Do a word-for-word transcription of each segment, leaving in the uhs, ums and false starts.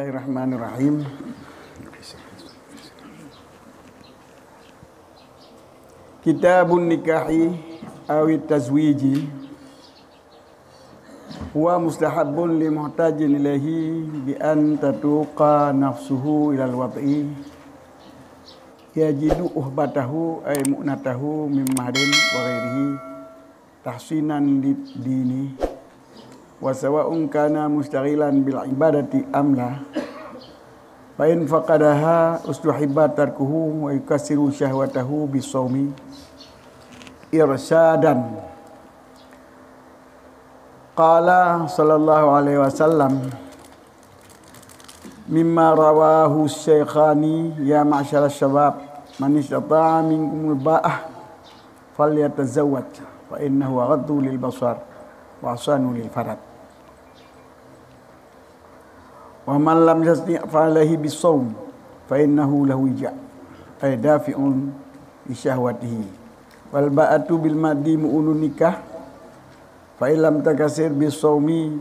Bismillahirrahmanirrahim. Kitabun nikahi awit tazwiji huwa mustahabbun li muhtajin ilaihi bi an tatuqa nafsuhu ilal wad'i yajidu uhbatahu ay mu'natahu min mahrin wa ghairihi tahsinan lid dini, wa sawa'un kana mustaghilan bil ibadati am la, fa in faqadaha ustuhibba tarkuhu wa yukassiru syahwatahu bis shaumi irsyadan. Qala sallallahu alaihi wasallam, mimma rawahu syaikhani, ya ma'syara syabab, man istata'a minkumul ba'ah falyatazawwaj, fa innahu aghaddu lil basar wa ahsanu lil faraj. Wa man lam yastati' fa alaihi bis shaum, fa innahu lahu wija', ay dafi'un li syahwatihi. Wal ba'atu bil maddi mu'unun nikah, fa in lam takasir bis shaumi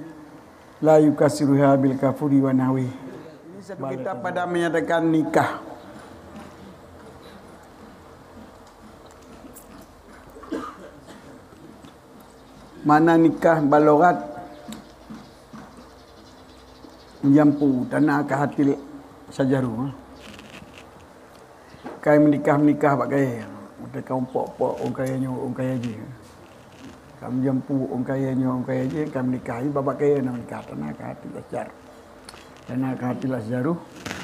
la yukassiruha bil kafuri wa nahwi. Ini satu kitab pada menyatakan nikah. Makna nikah bak lughat, jampu tana ka hatil sajaru. Kai meunikah-meunikah bak kayèe. Watèe ka pok-pok ôn kayèe nyoe, ôn kayèe jih. Ka meujampu ôn kayèe nyoe, ôn kayèe jih, ka meunikah. Nyoe bak kayèe na meunikah, tana ka hatil sajaru. Tana ka hatil sajaru.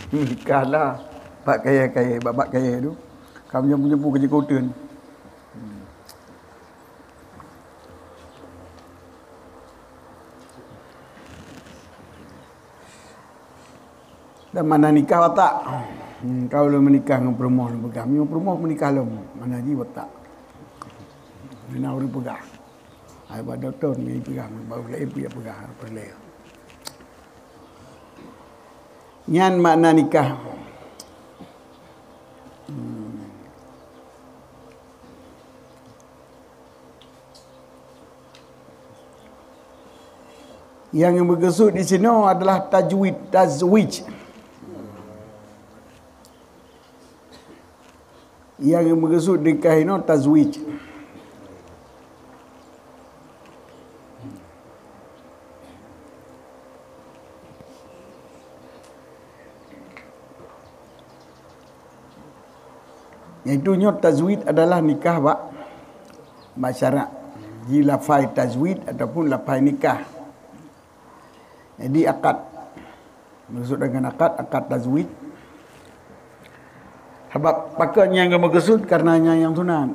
Nikah lah bak kayèe-kayèe, bak, bak kayèe tu. Ka meujampu-jampu keu jikeuteun. Dan makna nikah watak. Hmm, ka ulôn meunikah ngon peurumoh lôn peugah. Meunyoe peurumoh meunikah lom, makna jih watak. Hana ureueng peugah. Ai bak dokto nyan peugah, bak ureueng laén pih peugah, peureulèe. Nyan makna nikah. Hmm. Nyang meukeusut di sinoe adalah tajwid, tazwij. Nyang meukeusut di kah inoe tazwij. Yaitu nyoe tazwid adalah nikah bak, bak syarak. Ji lafai tazwid ataupun lafai nikah. Jadi akad. Meukeusut dengan akad, akad tazwid. Sabab pakon nyang geumeukeusut karena nyang, nyang sunat.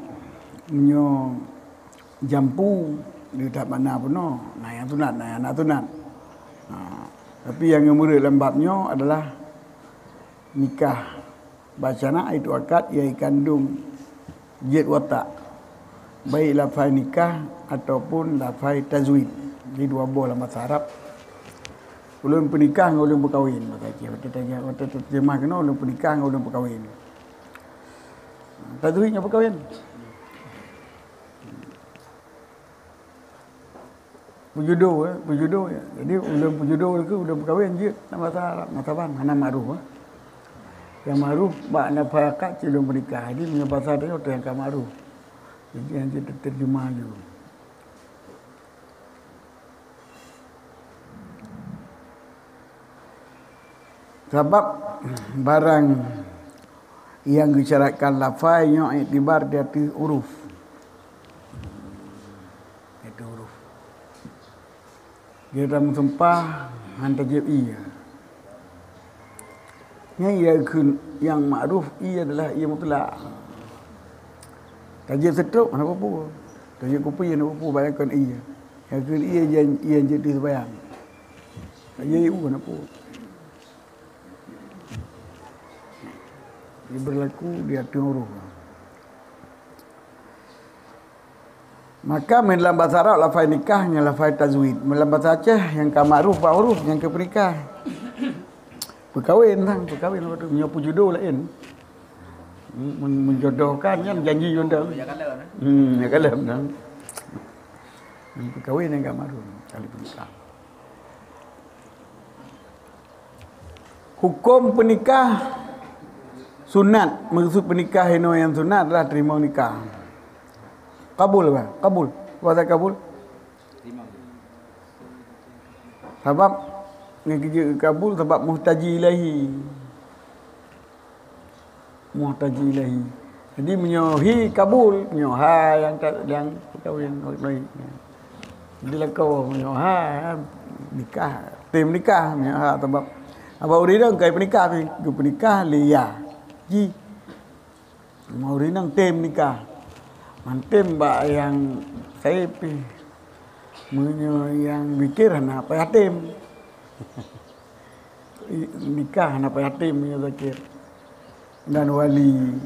Meunyoe jampu, di that makna peunoh, na nyang sunat, na nyang hana sunat. Ha, tapi nyang geumeureuet lam bab nyoe adalah nikah. Bak syarak itu akad nyang ikandong jeuet watak, baik lafai nikah ataupun lafai tazwid. Jadi dua boh lam basa Arab. Ulôn peunikah ngon ulôn peukawen, basa Aceh. Watèe tajak, watèe tateurjemah keunoe, ulôn peunikah ngon ulôn peukawen. Tazwid ngon peukawen. Peujudo, eh, peujudo, ya. Jadi, ulôn peujudo lagèe ulôn peukawen jeuet, lam basa Arab, meusaban, hana ma'ruf, eh. Nyang ma'ruf, bak lafai akad cit ulôn peunikah. Jadi, meunyoe basa teuh, teuh nyang ka ma'ruf. Jadi, nyang jeuet teuteurjeumah laju. Sabab barang nyang geusyaratkan lafai nyoe iktibar di ateueh huruf. Di ateueh huruf. Di dalam sumpah han tajeueb ie. Nyan ie kheun nyang ma'ruf ie adalah ie mutlak. Tajeueb seutrop hana peue-peue. Tajeueb kupi hana peue-peue, bayangkan ie. Nyang kheun ie jan-, ie jeuet di seubayang. Ie u hana peue. Ia berlaku di ateueh huruf. Maka, meunyoe lam basa Arab lafai nikah ngon lafai tazwid. Meunyoe lam basa Aceh, nyang ka ma'ruf bak huruf, nyang keu peunikah. Peukawen sang, peukawen apa tu? Meunyoe peujudo laén. Men-, menjodohkan kan janji undang. Hmm, ya kalau undang. Peukawen nyang ka ma'ruf, kali peunikah. Huköm peunikah sunat, meukeusud peunikah inoe nyang sunat adalah teurimong nikah. Kabul, bah, kabul. Bahasa kabul. Sabab ngon keujeuet kabul, sabab muhtaji ilaihi. Muhtaji ilaihi. Jadi meunyoe hi kabul, meunyoe ha nyang ka, nyang peukawen, jadi lakoe meunyoe ha nikah, tem nikah, meunyoe ha, sabab abah ureueng inong kai peunikah pih, geupeunikah lé ya. Ji. Ureueng inong tem nikah. Mantem bak nyang saép pih. Meunyoe nyang zikir hana payah tem. Nikah hana payah tem meunyoe zikir. Dan wali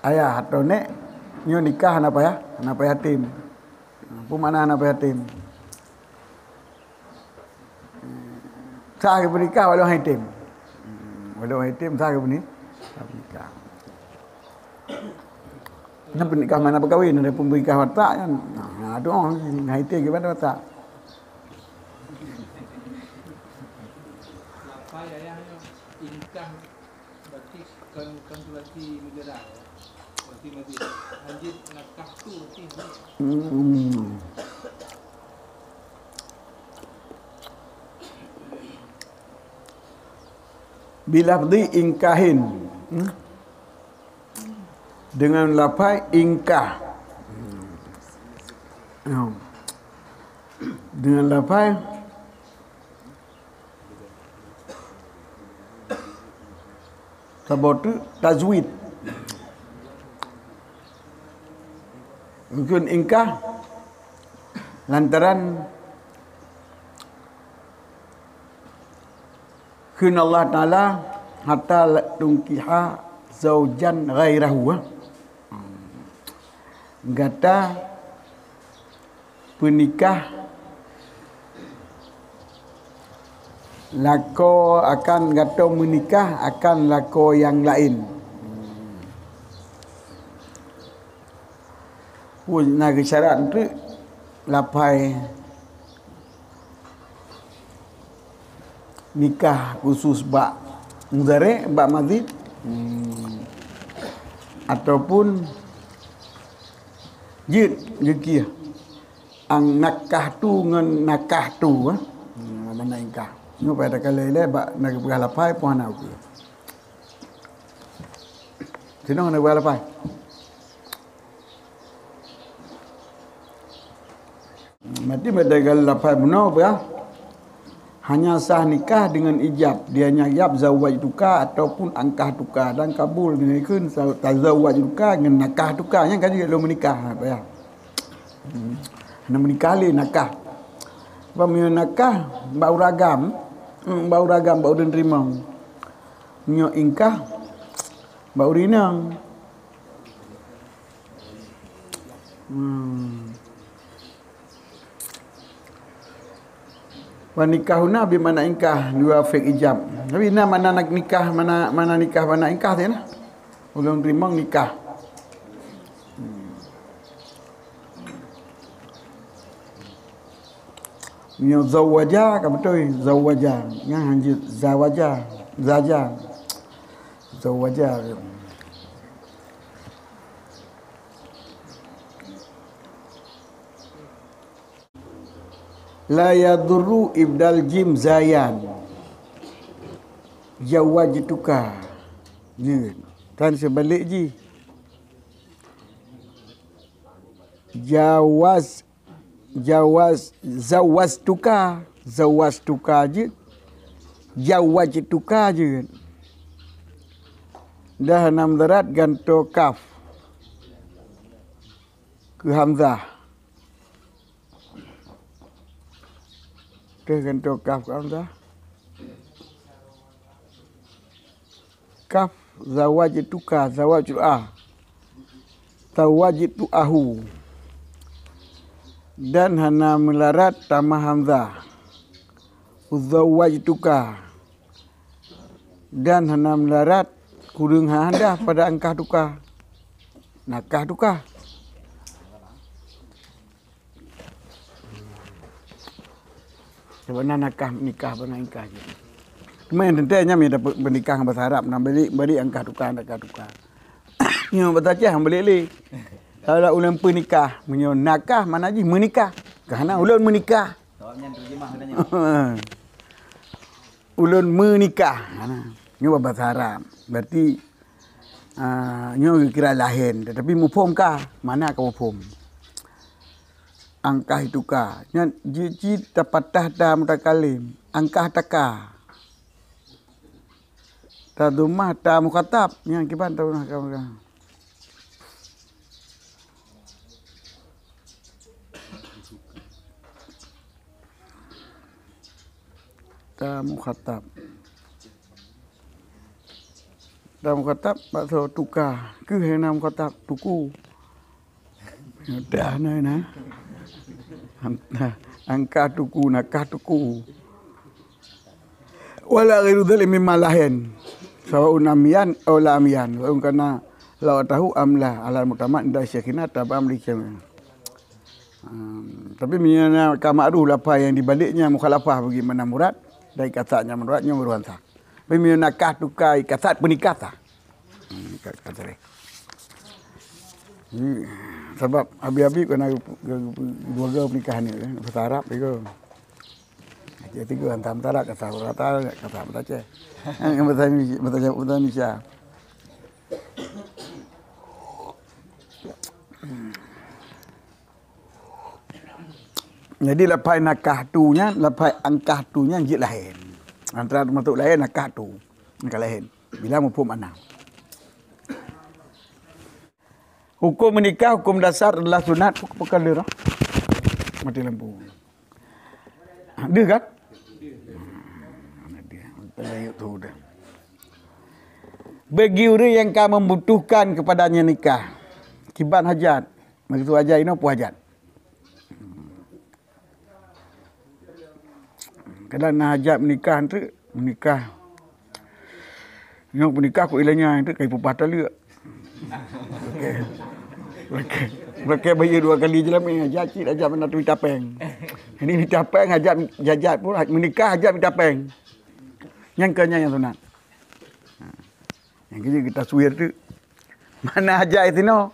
ayah atau nek, nyoe nikah hana payah, hana payah tem. Peue makna hana payah tem? Sah geupeunikah walau hai tem. Walau hai tem sah geupeunikah. Nah, peunikah mana peukawen, ada pun peunikah watak kan. Nah, tu oh, hai tem gimana watak? Lapai ayah nyoe, ingkah berarti kon, kon berarti meudara, ya. Berarti mati. Lanjut nakah tu berarti. Hmm. Bilafzi ingkahin. Hmm. Dengan lafai ingkah. Hmm. Dengan lafai saboh teuk tazwid. Mungkin ingkah lantaran kheun Allah Taala, "Hatta la tungkiha zaujan ghairahu." Gata peunikah lakoe akan, gata meunikah akan lakoe nyang laén. Pun na geusyarat teuk lafai nikah khusus bak mudhari', bak madhi, hmm, ataupun jeuet geukieh. Ang nakahtu ngon nakahtu, eh? Hmm, mana ingkah. Nyoe pada kali le bak na geupeugah lafai pun hana ukeue. Sinoe na geupeugah lafai. Berarti pada kali lafai bunoe peugah, hanya sah nikah dengan ijab. Dia hanya ijab zawajtuka ataupun angkahtuka dan kabul dengan ikun sa-, tazawwajtuka dengan nakahtuka. Nyang ka jeuet lôn meunikah, ha, payah. Hmm. Hana meunikah lé nakah. Bak meunyoe nakah bak ureueng agam, hmm, bak ureueng agam, bak ureueng teurimong. Meunyoe ingkah bak ureueng inong. Hmm. Wa nikahuna bi makna ingkah, yuwafiq ijab. Tapi na makna nak nikah, makna, makna nikah, makna ingkah tu na. Ulôn teurimong nikah. Nyoe zawaja ka beutôi, zawaja. Nyan hanjeuet zawaja, zaja. Zawaja. La yadurru ibdal jim zayan. Jawajtuka. Jeuet. Kan seubalek jih. Jawaz, jawaz, zawaztuka. Zawaztuka jeuet. Jawajtuka jeuet. Dah na mudarat gantoe kaf keu hamzah. Teuh gantoe kaf keu hamzah. Kaf zawajtuka, zawajtu a. Zawajtu ahu. Dan hana meularat tamah hamzah. Uzawajtuka. Dan hana meularat kureueng hamzah pada angkah tuka. Nakah tuka. Sebenarnya nakah nikah bana ingkah je. Meunan teuntèe nyan mita peunikah ngon basa Arab, na bri, bri angkah tuka, angkah tuka. Nyoe basa Aceh han bri lé. Kalau ulôn peunikah, meunyoe nakah makna jih meunikah. Ka hana ulôn meunikah. Ulôn meunikah. Hana. Nyoe basa Arab. Berarti, ah, nyoe geukira lahen, tetapi muphom ka, makna ka muphom. Angkah tuka. Nyan jih cit tapatah ta mutakalim. Angkah taka. Tadhammah ta mukhatab, nyang kiban ta mukhatab. Ta mukhatab. Ta mukhatab, baksoe tuka. Keuh nyang na mukhatab, tuku. Mudah na, na. Angkah tuku, nakah tuku. Wala ghairu dzalik mimma lahen. Sawaun amiyan aw la amiyan. Sawaun kana lawatahu am la. Alal mutamat inda syekhina tabam li syekhina. Hmm, tapi meunyoe na ka makruh lafaz nyang dibaliknya mukhalafah bagi makna murad, dari kasat nyang murad nyoe baru sah. Tapi meunyoe nakah tuka kasat peunikah sah. Hmm, ka, ka tereh. Jadi, sabab abi-abi kena dua ga pernikahan ni, kan? Bahasa Arab tu. Jadi tiga hantam tarak kata rata kata bahasa Aceh. Yang bahasa Indonesia, bahasa Indonesia. Jadi lafai nakah tu nyan, lafai angkah tu nyan jeuet laén. Antara termasuk laén nakah tu. Angkah laén. Bila muphom makna. Hukum menikah, hukum dasar adalah sunat, hukum perkara dah. Mati lampu. Deuh kan? Bagi ureuëng nyang ka membutuhkan kepadanya nikah, kiban hajat. Maksud hajat inoe peue hajat? Kadang na hajat menikah tu, menikah. Nyoe menikah kok ilanya tu kai pupah taleuek. Okey. Okey. Okey, bayar dua kali je lah, hajat cit, hajat mana tu mita péng. Jadi mita péng, hajat, hajat pun, menikah hajat mita péng. Nyang keu nyang sunat. Nyang keu taswir tu. Mana hajat itu no?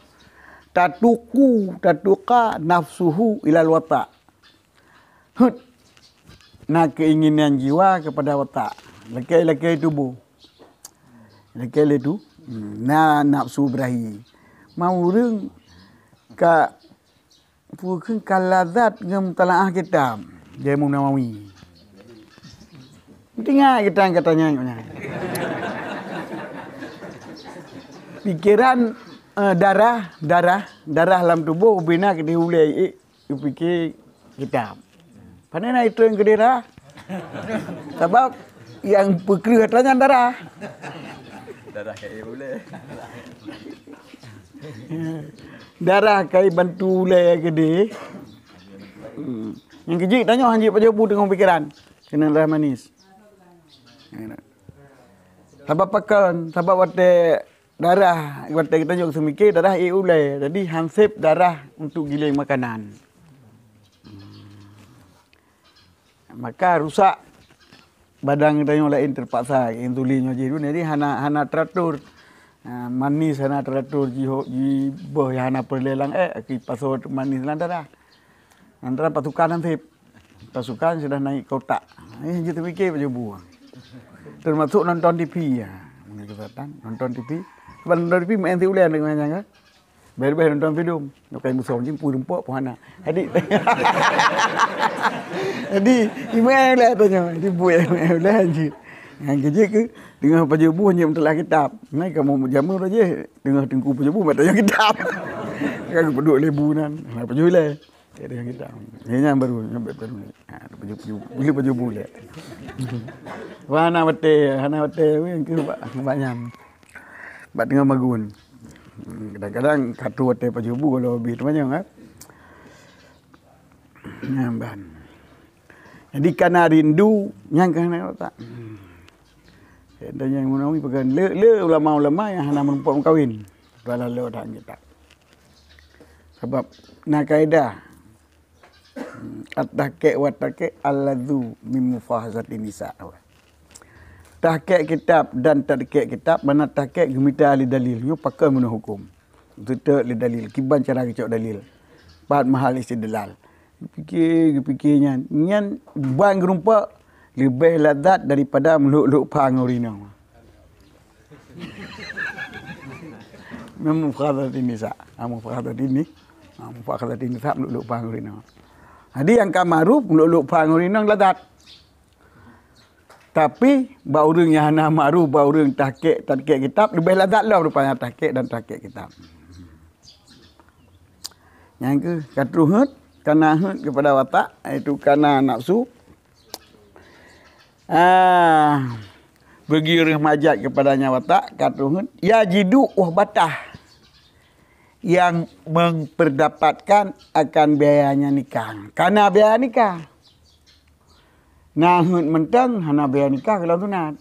Tatuku, tatuka nafsuhu ilal wata. Hut. Na keinginan jiwa kepada watak. Lakée-lakée tuboh. Lakée lé tu. Hmm, na nafsu birahi. Mau ureuëng ka peue kheun ka lazat ngon mutalaah kitab. Dia Imam Nawawi. Teuingat kita kata nyan. Pikiran, eh, darah, darah, darah lam tuboh bina keu ulée. Geupike kitab. Pane na itrön keu darah? Sabab nyang peukreueh atra nyan darah. Darah keu ulée. Darah kai bantu ulée keudeh. Hmm. Nyang keujeuet tanyoe hanjeuet pajoh bu teungoh pikiran. Keuneuk darah manis. Sabab pakon, sabab watée darah, watée geutanyoe seumike, darah ék ulée. Jadi, han sép darah untuk giléng makanan. Maka rusak badan geutanyoe laén terpaksa insulin nyoe jih. Jadi, hana, hana teratur. Ha, manis hana teratur, jiho-, jiboh nyang hana peureulée lam ék, akibat pasoe manis lam darah. Antara pasukan han sép. Pasukan sudah naik ke otak. Eh, jeuet teupike pajoh bu. Termasuk nonton T V ya. Nonton T V. Sebab nonton T V main si ulée dengan nyang kan. Beh-beh nonton film. Bukan musuh jing pun rempok pun hana. Jadi, jadi, iman lah tanya. Jadi, buat iman lah je. Yang kerja ke, tengah pajoh bu hanya mentelah kitab. Nah, kamu jamu aja. Tengah tengku pajoh bu, mata yang kitab. Kan peduk lebu nan. Nah, pajoh lah. Tiada yang kita. Ini yang baru, yang baru. Ha, baju, baju, baju, baju bulat. Wah, hana watée, hana watée, weh, ke bak, bak nyam. Bak teungoh magun. Hmm, kadang-kadang katu watée pajoh bu kalau lebih teumanyong, kan? Nyam ban. Jadi, kana rindu, nyang kana otak. Hmm. Nyang meunawai peugah, le, le ulama-ulama nyang hana meureumpok meukawen. Dalam le otak kita. Sabab na kaedah, at-tahqiq wa at-tahqiq alladzu min mufahazatin nisa. Tahkik kitab dan tadkik kitab, mana tahkik geumita ahli dalil, nyoe pakon meunan huköm. Teutek lé dalil, kiban cara geucok dalil. Pat mahal istidlal. Geupike, geupike nyan. Nyan ban geurumpok leubeh lazat daripada meuluk-luk pha ngon rinong. Memang mufakhadah ini sa. Ha, mufakhadah ini. Ha, mufakhadah ini sa meuluk-luk pha ngon rinong. Jadi nyang ka ma'ruf meuluk-luk pha ngon rinong lazat. Tapi bak ureuëng nyang hana ma'ruf, bak ureuëng tahkik, tahkik kitab leubeh lazat lom rupanya tahkik dan tahkik kitab. Nyang keu ka troh heuet, kana heuet keupada watak, iaitu kana nafsu. Ah, bagi ureuëng meujat keupada nyang watak ka troh heuet, yajidu, wah batah yang memperdebatkan akan biayanya nikah. Kana biaya nikah. Na heuet mantong hana biaya nikah golom sunat.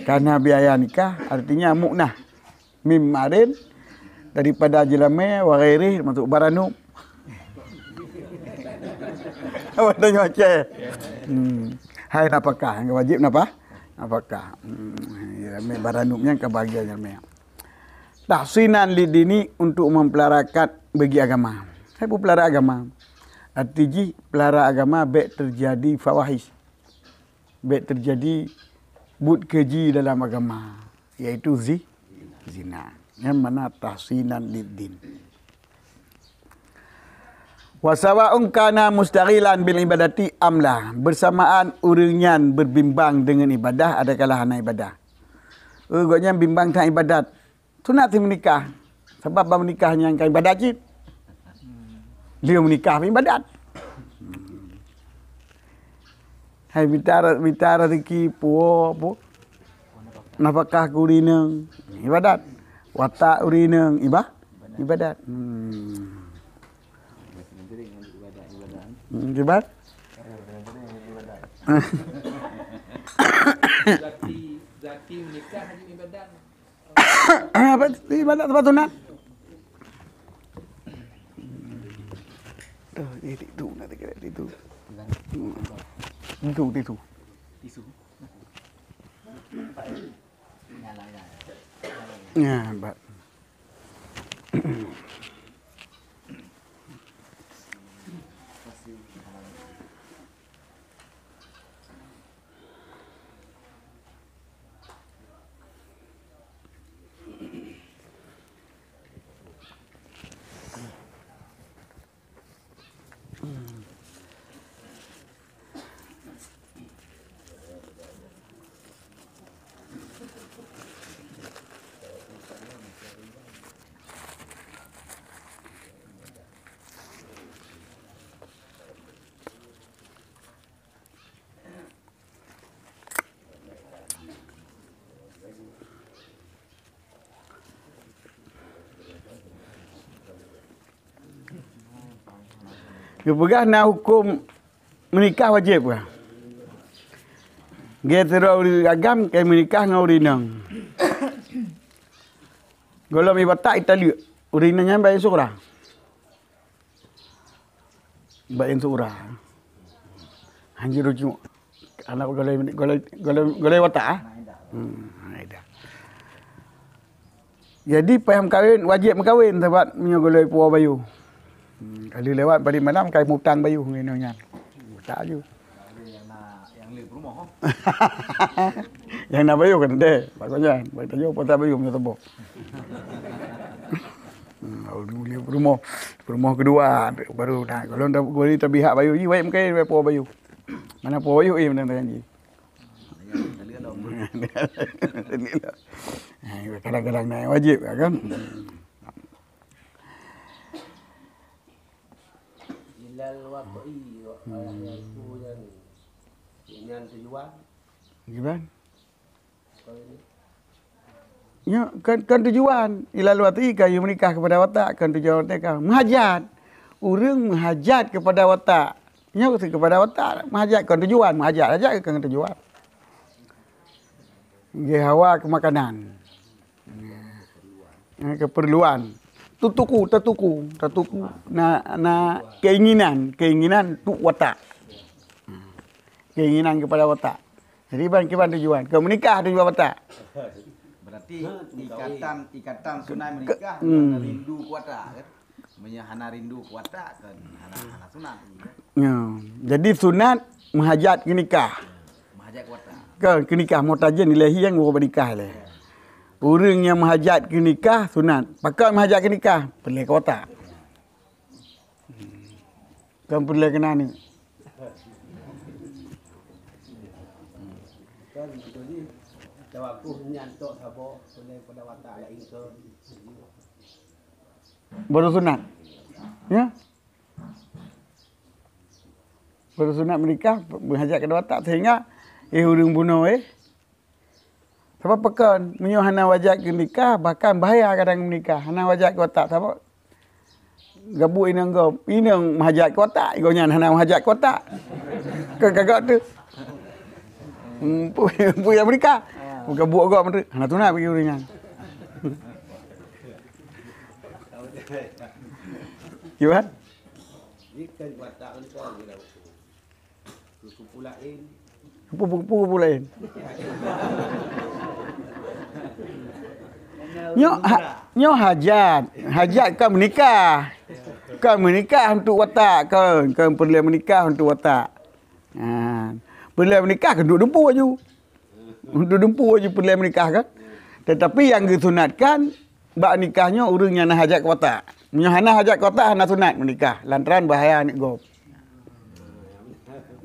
Kana biaya nikah artinya mu'nah. Mim marin daripada jeulamé wa ghairih masuk baranub. Apa tanya Aceh? Hmm. Hai nafakah, nyang wajib napa? Nafakah. Hmm. Jeulamé baranub nyang ka bahagia jeulamé. Tahsinan lidini untuk mempeliharakan bagi agama. Hai peupelara agama. Arti jih pelara agama bék terjadi fawahish. Bék terjadi buet keji dalam agama, yaitu zi, zina. Nyang mana tahsinan liddin. Wa sawa'un kana mustaghilan bil ibadati am la, bersamaan ureuëng nyan berbimbang dengan ibadah adakala hana ibadah. Eh, gobnyan bimbang that ibadat. Sunat si meunikah. Sabab bak meunikah nyan kan ibadat cit. Lheueh meunikah pun ibadat. Hai mita, mita rezeki puwoe pu. Nafakah keu ureuëng inong, ibadat. Watak ureuëng inong, iba, ibadat. Hmm. Hmm, ibadat. Berarti, berarti menikah hanya ibadat. Apa? Ibadat tempat sunat. Tuh, eh, titu nak tiga titu. Titu, titu. Tisu. Ya, Pak. Geupeugah na huköm meunikah wajéb kah? Gét sidroe ureuëng agam ka meunikah ngon ureuëng inong. Gohlom ibatat italeuek, ureuëng inong nyan bak inong syedara. Bak inong syedara. Hanjeuet rujuk. Anak goloi, goloi, goloi, goloi watak, ah? Hmm, hana iddah. Jadi payah meukawen, wajéb meukawen sabab meunyoe goloi puwoe bayeue. Hmm, ka lheueh lewat bari malam ka mutang bayeue ngon inong nyan. Buta aju. Nyang na, nyang le peurumoh. Nyang na bayeue kan deh, pokoknya bak tanyoe puasa bayeue meunyoe teuboh. Hmm, lalu dia peurumoh, peurumoh kedua baru dah. Kalau dah boleh tabihak bayeue, ji wajéb meukawen, wajéb puwoe bayeue. Mana puwoe bayeue, eh, mana janji. Kadang-kadang na wajéb kan. Ilal wata'i, ayat nyang tu nyan. Nyan tujuan. Gimana? Nyoe kan, kan tujuan. Ilal wata'i ka yue meunikah keupada watak, kan tujuan watak ka meuhajat. Ureuëng meuhajat keupada watak. Nyoe keupada watak meuhajat, kan tujuan. Meuhajat hajat kan tujuan. Geuhawa keu makanan. Eh, keperluan. Tutuku, tatuku, tatuku. Na, na keinginan, keinginan tu watak. keinginan kepada watak. Jadi ban kiban tujuan. Ke menikah tujuan watak. Berarti ikatan, ikatan sunat menikah hmm. Rindu ke watak kan? Meunyo hana rindu ke watak kan hana, hana sunat. Ya. Jadi sunat meuhajat ke nikah. Meuhajat ke watak. Ke, ke nikah muhtajin ilahi nyang ureueng nikah lé. Ureueng nyang meuhajat ke nikah sunat. Pakon meuhajat ke nikah? Peureulée ke watak. Kon peureulée keunan ni. Kan betul ni. Tawakuh nyan tok saboh, peureulée pada watak lain ke. Baru sunat. Ya. Baru sunat menikah, meuhajat ke watak sehingga eh ureueng bunoe eh. Sabab pakon, meunyoe hana wajat keu nikah, bahkan bahaya kadang menikah, hana wajat keu watak. Sabab gabuek inong gob, inong meuhajat keu watak, gobnyan hana meuhajat keu watak. Kon ka gob tu. Hmm, pu-, pu nyang menikah. Gabuek gob tu, hana tunat bagi ureueng nyan. Kiban? Ni kan watak kan kau. Kupu-kupu laén. Kupu-kupu laén. Nyoe ha-, nyoe hajat. Hajat kon meunikah. Kon meunikah untuk watak kon. Kon peureulée meunikah untuk watak. Ha. Peureulée meunikah keu duek dumpeue aju. Untuk dumpeue aju peureulée meunikah kan. Tetapi nyang geusunatkan bak nikah nyoe ureueng nyang na hajat keu watak. Meunyoe hana hajat keu watak hana sunat meunikah lantaran bahaya aneuk gob.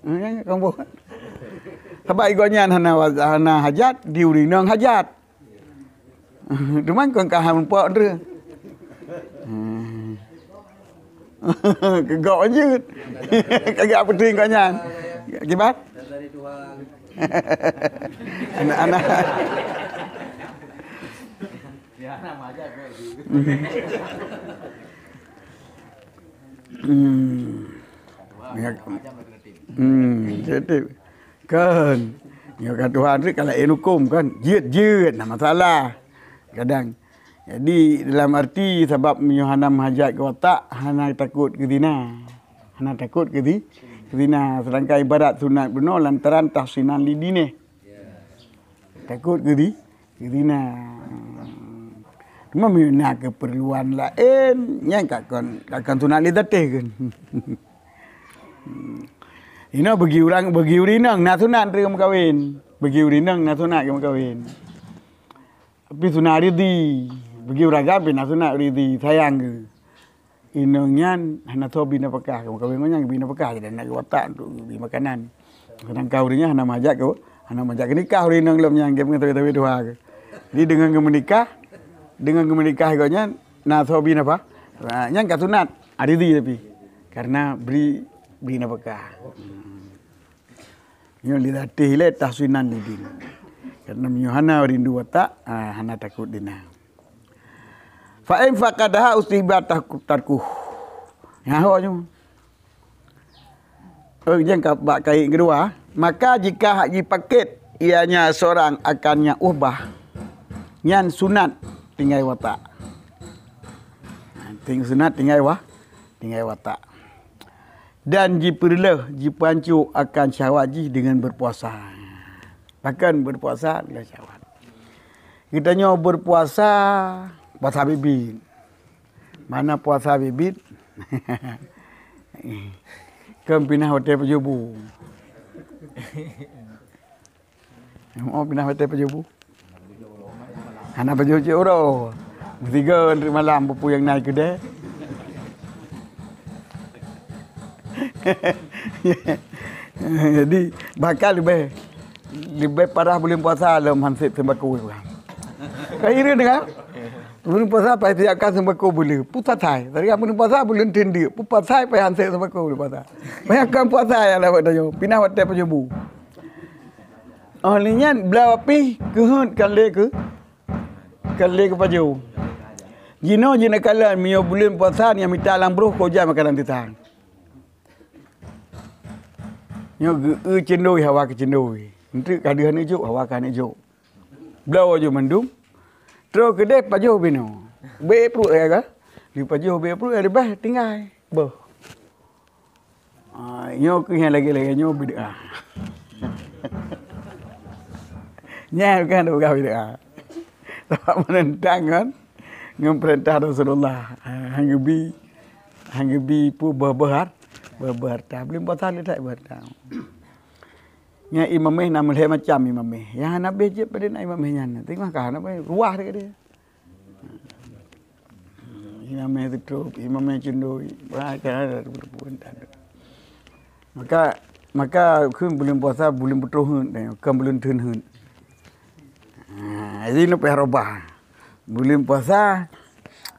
Eh, kamoe. Sabab gobnyan hana wa-, hana hajat, di ureueng inong hajat. Teuma kon ka hana muphom tu. Hmm. Keu gob jeuet. Kagak peuting gobnyan. Kiban? Anak-anak. Hmm. Ya. Hmm, jadi kan. Ya kan Tuhan tu kalau ilmu hukum kan, jeuet-jeuet na masalah. Kadang. Jadi dalam arti sabab meunyoe hana meuhajat keu watak, hana takot keu zina. Hana takot keu zi-, keu zina. Sedangkan ibarat sunat bunoe lantaran tahsinan lidineh. Takot keu zi-, keu zina. Cuma meunyoe na keperluan laén, nyan ka kon, ka kon sunat li tatéh kan. Inoe bagi urang, bagi ureueng inong na sunat keu meukawen. Bagi ureueng inong na sunat keu meukawen. Tapi sunat ridhi. Bagi ureueng agam pih na sunat ridhi, sayang geuh. Inong nyan hana soe bi nafakah, meukawen ngon nyan bi nafakah, jadi hana geuwatak untuk bi makanan. Sedangkan ureueng nyan hana meuhajat keu, hana meuhajat keu nikah ureueng inong lom nyan, geupeugah sabe-sabe tuha geuh. Jadi deungon geumeunikah, deungon geumeunikah gobnyan na soe bi nafakah. Ha, nyan ka sunat, ridhi tapi. Karena bri, bri nafakah. Nyoe li tatéh lé tahsinan lidin. Karena meunyoe hana rindu watak, ah, hana takot dina. Fa in faqadaha usiba tarkuh. Nyan ho nyoe. Oh, nyang ka bak kait keudua, maka jika hak jipakét ianya seorang akan nyang uhbah, nyan sunat tinggai watak. Ting-, sunat tinggai wa-, tinggai watak. Dan jipeureuleuh, jipeuancô akan syahwat jih deungon beupuasa. Pakon beupuasa lé syahwat. Geutanyoe beupuasa, puasa biet-biet. Mana puasa biet-biet? Kon pinah watée pajôh bu. Oh, pinah watée pajôh bu. Hana pajôh cit uroe. Meusigoe nteuk malam peue-peue nyang na i keudè. Jadi, bahkan leubeh, leubeh parah buleuen puasa lom han sép seumbako. Ka hireuen kan? Buleuen puasa paih siapkan seumbako buleuen. Peue asai. Tadi buleuen puasa buleuen teundeuk. Peue asai paih han sép seumbako buleuen puasa. Paih akan puasa nyang dapat tanyoe. Pinah watée pajôh bu. Oh, lheueh nyan, bloe pih keuheut ka lé keu, ka lé keu pajôh. Jinoe jeuet neukalon, meunyoe buleuen puasa nyang mita lam broh, keu ujan makanan teutang. Nyoe geu-, eu cendoi hawa keu cendoi. Enteuk ka deuh aneuk jok, hawa keu aneuk jok. Bloe jih mandum. Troh keudeh pajôh binoe. Bèk pruet ya ka? Di pajôh bèk pruet, leubeh tinggai. Boh. Ah, nyoe keuh nyang lagèe-lagèe nyoe bid'ah. Nyan bukan dak peugah bid'ah. Sabab menentang kan ngon peurintah Rasulullah. Ha, han geubi, han geubi pu beuh-beuh har-, beuh-beuh harta. Buleuen puasa le that beuh harta. Nyan imam meh na meulhèe macam imam meh. Nyang hana beh jeuet padum na imam meh nyan. Tengok ka hana beh ruah dia. Imam meh tutup, imam meh cundoi. Wah, ka ada pun tak ada. Maka, maka kheun buleuen puasa buleuen peutroh heuet, kon buleuen theun heuet. Ha, jadi neupeurubah. Buleuen puasa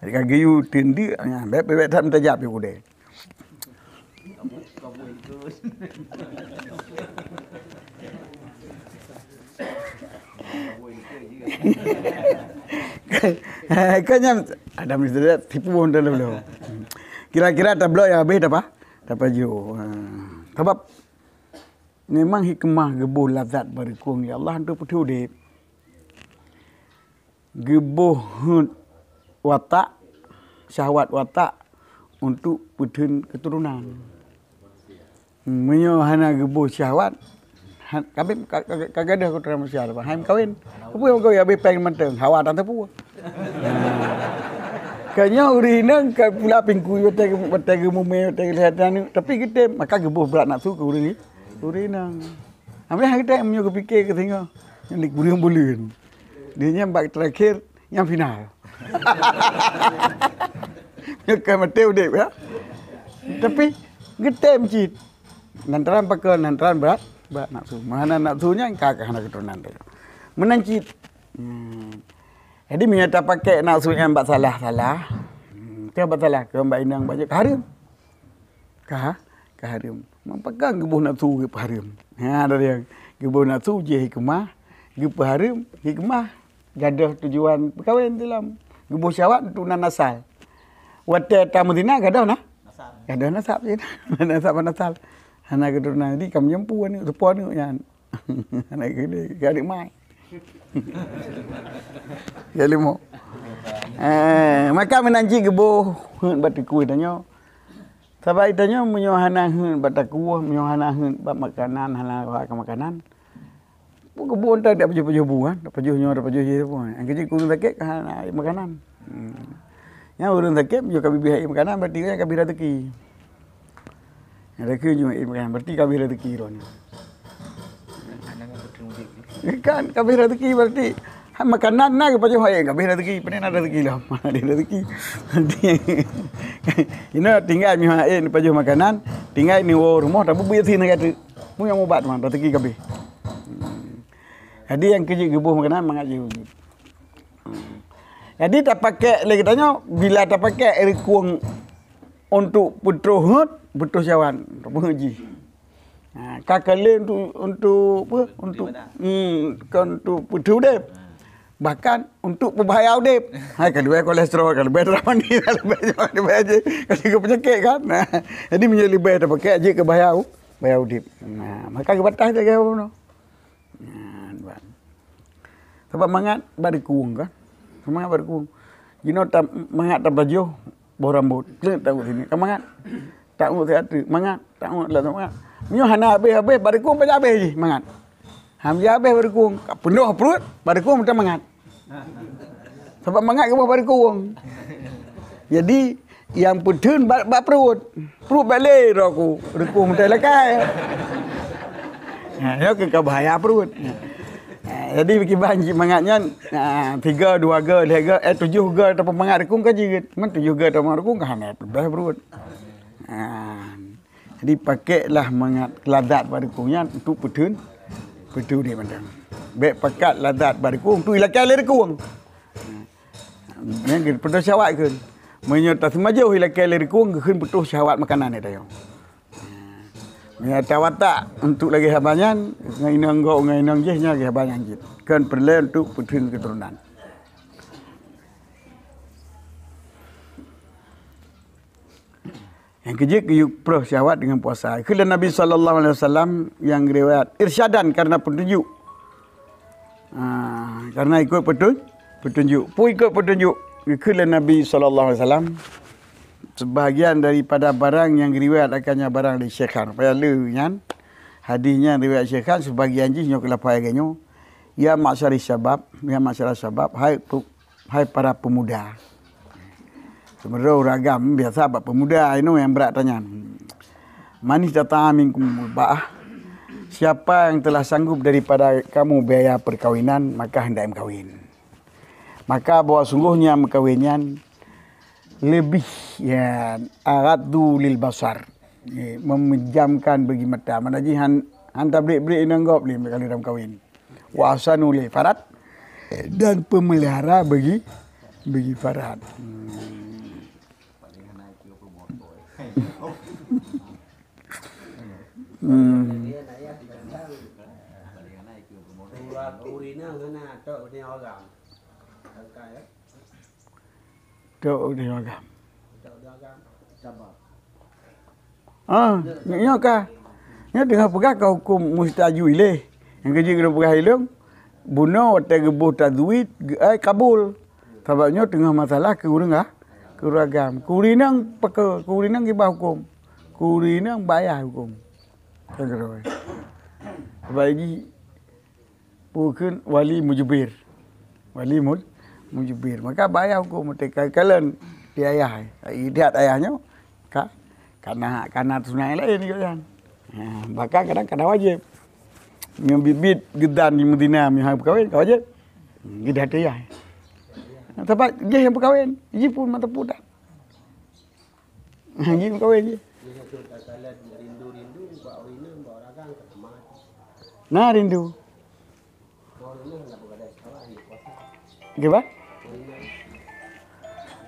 ka geuyue teundeuk, ha, bèk, bèk, bèk that meutajak piôh keudè. Kan nyan ada misteri tipu dalam dulu. Kira-kira tabloe nyang habéh tapa? Tapajoh. Ha. Sabab memang hikmah geuboh lazat bak reukong lé Allah untuk peuteudép. Geuboh heuet watak, syahwat watak untuk peutheun keuturonan. Meunyoe hana geuboh syahwat, ha-, ka, ka, ka, ka gadôh keuturonan manusia, hai meukawen. Peue meukawen habéh péng mantong, hawa tan teupeu. Ka nyoe ureueng inong ka pula pingkui watèe, watèe geumumè, watèe geulihat aneuk, tapi geutem, maka geuboh brat nafsu keu ureueng, ureueng inong. Habéh geutem meunyoe geupike keu singoh, nyan di buleuen-buleuen. Di nyan bak terakhir, nyang final. Nyoe ka maté udép, ya. Tapi geutem cit. Lantaran pakon, lantaran brat, brat nafsu. Meuhana nafsu nyan ka, ka hana keuturonan teuh. Meunan cit. Hmm. Jadi meunyoe tapakék nafsu nyan bak salah-salah, hmm, teuh bak salah, keu bak inong bak jih ka hareuem. Ka, ka hareuem. Pakon geuboh nafsu geupeuhareuem. Ha, dari geuboh nafsu jih hikmah, geupeuhareuem hikmah. Gadôh tujuan peukawen silam. Geuboh syahwat untuk nan asal. Watèe tameuzina gadôh na? Gadôh nasab cit. Nasab, nasab. Hana keuturonan. Jadi ka meujampu aneuk, seupôt aneuk nyan. Hana keuturonan, ka aneuk mai. Ya limo. Eh, maka meunan cit geuboh heuet bak teungku tanyoe. Sabab tanyoe meunyoe hana heuet bak teungku, meunyoe hana heuet bak makanan, hana bak makanan, Peue geuboh enteuk dak pajoh-pajoh bu, kan? Dak pajoh nyoe, dak pajoh jih pun. Nyang keuh jeuet keu ureueng sakét ka hana ié makanan. Hmm. Nyang ureueng sakét, meunyoe ka bibéh ié makanan, berarti ureueng nyan ka bri raseuki. Nyang raseuki nyoe ié makanan, berarti ka bri raseuki droe nyoe. Kan, ka bri raseuki berarti. Ha, makanan na geupajoh ié, ka bri raseuki. Pane na raseuki lom? Mana ada raseuki? Inoe tinggai meuhai ié pajoh makanan, tinggai neuwoe rumoh, tapi beuet sih na kata. Peue nyang mubat, man, raseuki ka bri. Hmm. Jadi nyang keuh jeuet geuboh makanan mangat jih wujud. Jadi tapakék lé geutanyoe, bila tapakék reukong untuk peutroh heuet, peutroh syahwat, peuheuet jih. Ha, ka keu lé untuk, untuk apa? Untuk, hmm, ka untuk peuteudép. Bahkan untuk peubahaya udép. Hai, ka leubeh kolesterol, ka leubeh darah mandi, ka leubeh, ka leubeh jih, ka leubeh peunyakét kan. Nah, jadi meunyoe leubeh tapakék jeuet keu bahaya u-, bahaya udép. Nah, maka geubatas lagèe bunoe. Nyan, ban. Sabab mangat bak reukong kan. Mangat bak reukong. Jinoe ta-, mangat tapajoh boh rambot. Klik tawoe sini. Ka mangat. Tawoe siat teuk. Mangat. Tawoe lam mangat. Meunyoe hana habéh-habéh, bak reukong pajan habéh jih mangat. Hana habéh bak reukong. Ka peunoh pruet, bak reukong mantong mangat. Sabab mangat geuboh bak reukong. Jadi, nyang peutheun bak, bak pruet. Pruet bak lé droe ku, reukong mantong lakèe. Ha, nyoe keuh ka bahaya pruet. Ha, jadi, kiban cit mangat nyan, ha, tiga, dua ga, lhèe ga, eh, tujoh ga tapeumangat reukong ka jeuet. Man tujoh ga tapeumangat reukong ka hana leubeh pruet. Ha. Jadi, pakéklah mangat lazat bak reukong nyan untuk peutheun, peuteudép mantong. Bèk pakat lazat bak reukong untuk ilakèe lé reukong. Nyan keuh peutroh syahwat kheun. Meunyoe taseumajoh ilakèe lé reukong, geukheun peutroh syahwat makanan nyan tanyoe. Meunyoe tawatak untuk lagèe haba nyan, ngon inong gob, ngon inong jih, nyan lagèe haba nyan cit. Kheun peureulèe untuk peutheun keuturonan. Nyang keujeuet geuyue peutroh syahwat deungon puasa. Geukheun lé Nabi sallallahu alaihi wasallam nyang riwayat irsyadan karena peutunjuk. Ah, karena ikut petun-, petunjuk. Peue ikut petunjuk? Geukheun lé Nabi sallallahu alaihi wasallam, sebahagian daripada barang nyang riwayat akannya barang dari Syekhan. Payah le nyan, hadis nyan riwayat Syekhan, sebahagian jih nyoe keu lafai lagèe nyoe. Ya ma'syari syabab, ya ma'syara syabab, hai pe-, hai para pemuda. Sebenarnya ureueng agam biasa bak pemuda inoe nyang brat tanyan. Manistata'a minkumul ba'ah, siapa yang telah sanggup daripada kamu biaya perkawinan, maka hendaknya meukawen. Maka bahwa sungguhnya meukawen nyan lebih, ya, aghaddu lil basar, ya, memejamkan bagi mata. Mana jih han, han tabrek-brek inong gob lé kali lam kawen. Wa ahsanu lil faraj, dan pemelihara bagi, bagi faraj. Hmm. Hmm. Tok di agam. Ah, nyoe ka. Nyoe teungoh peugah ka huköm mustajui lé. Nyang keujeuet keuneuk peugah ilong, bunoe watée geuboh tazwid, ge-, eh, kabul. Sabab nyoe teungoh masalah keu ureueng ah, keu ureueng agam. Keu ureueng inong peke-, keu ureueng inong kiban huköm. Keu ureueng inong bayah huköm. Ka keudroe. Sabab jih Peue kheun wali mujbir. Wali mu-, mujbir. Maka bayah huköm meutika kalon di ayah. Idat ayah nyoe ka, kana, kana sunat laén gobnyan. Ha, bahkan kadang kana wajéb. Nyoe bit-bit geudan di Medina meuhai peukawen ka wajéb. Geudan ayah. Sabab jih nyang peukawen, jih pun mata pudak. Jih meukawen jih. Na rindu. Kiban?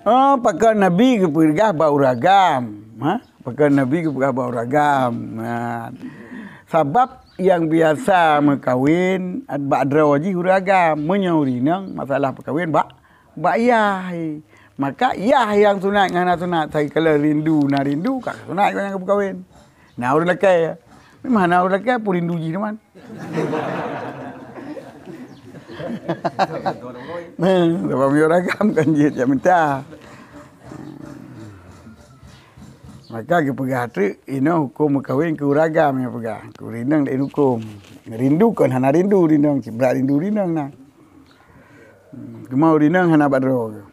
Oh, pakon Nabi geupeugah bak ureueng agam. Ha? Pakon Nabi geupeugah bak ureueng agam. Ha. Sabab nyang biasa meukawen bak droe jih ureueng agam. Meunyoe ureueng inong masalah peukawen bak Bak yah, maka yah nyang sunat ngon hana sunat, sai kala rindu na rindu ka sunat ngon nyang geupeukawen. Na ureueng lakée, memang hana ureueng lakée pun rindu jih teuma. Nah, sabab meunyoe ureueng agam kan jeuet jak mita. Maka geupeugah teuk inoe huköm meukawen keu ureueng agam nyang peugah, keu ureueng inong laén huköm. Rindu kon hana rindu, rinong cibrak rindu rinong na. Hmm, teuma ureueng inong hana bak droe.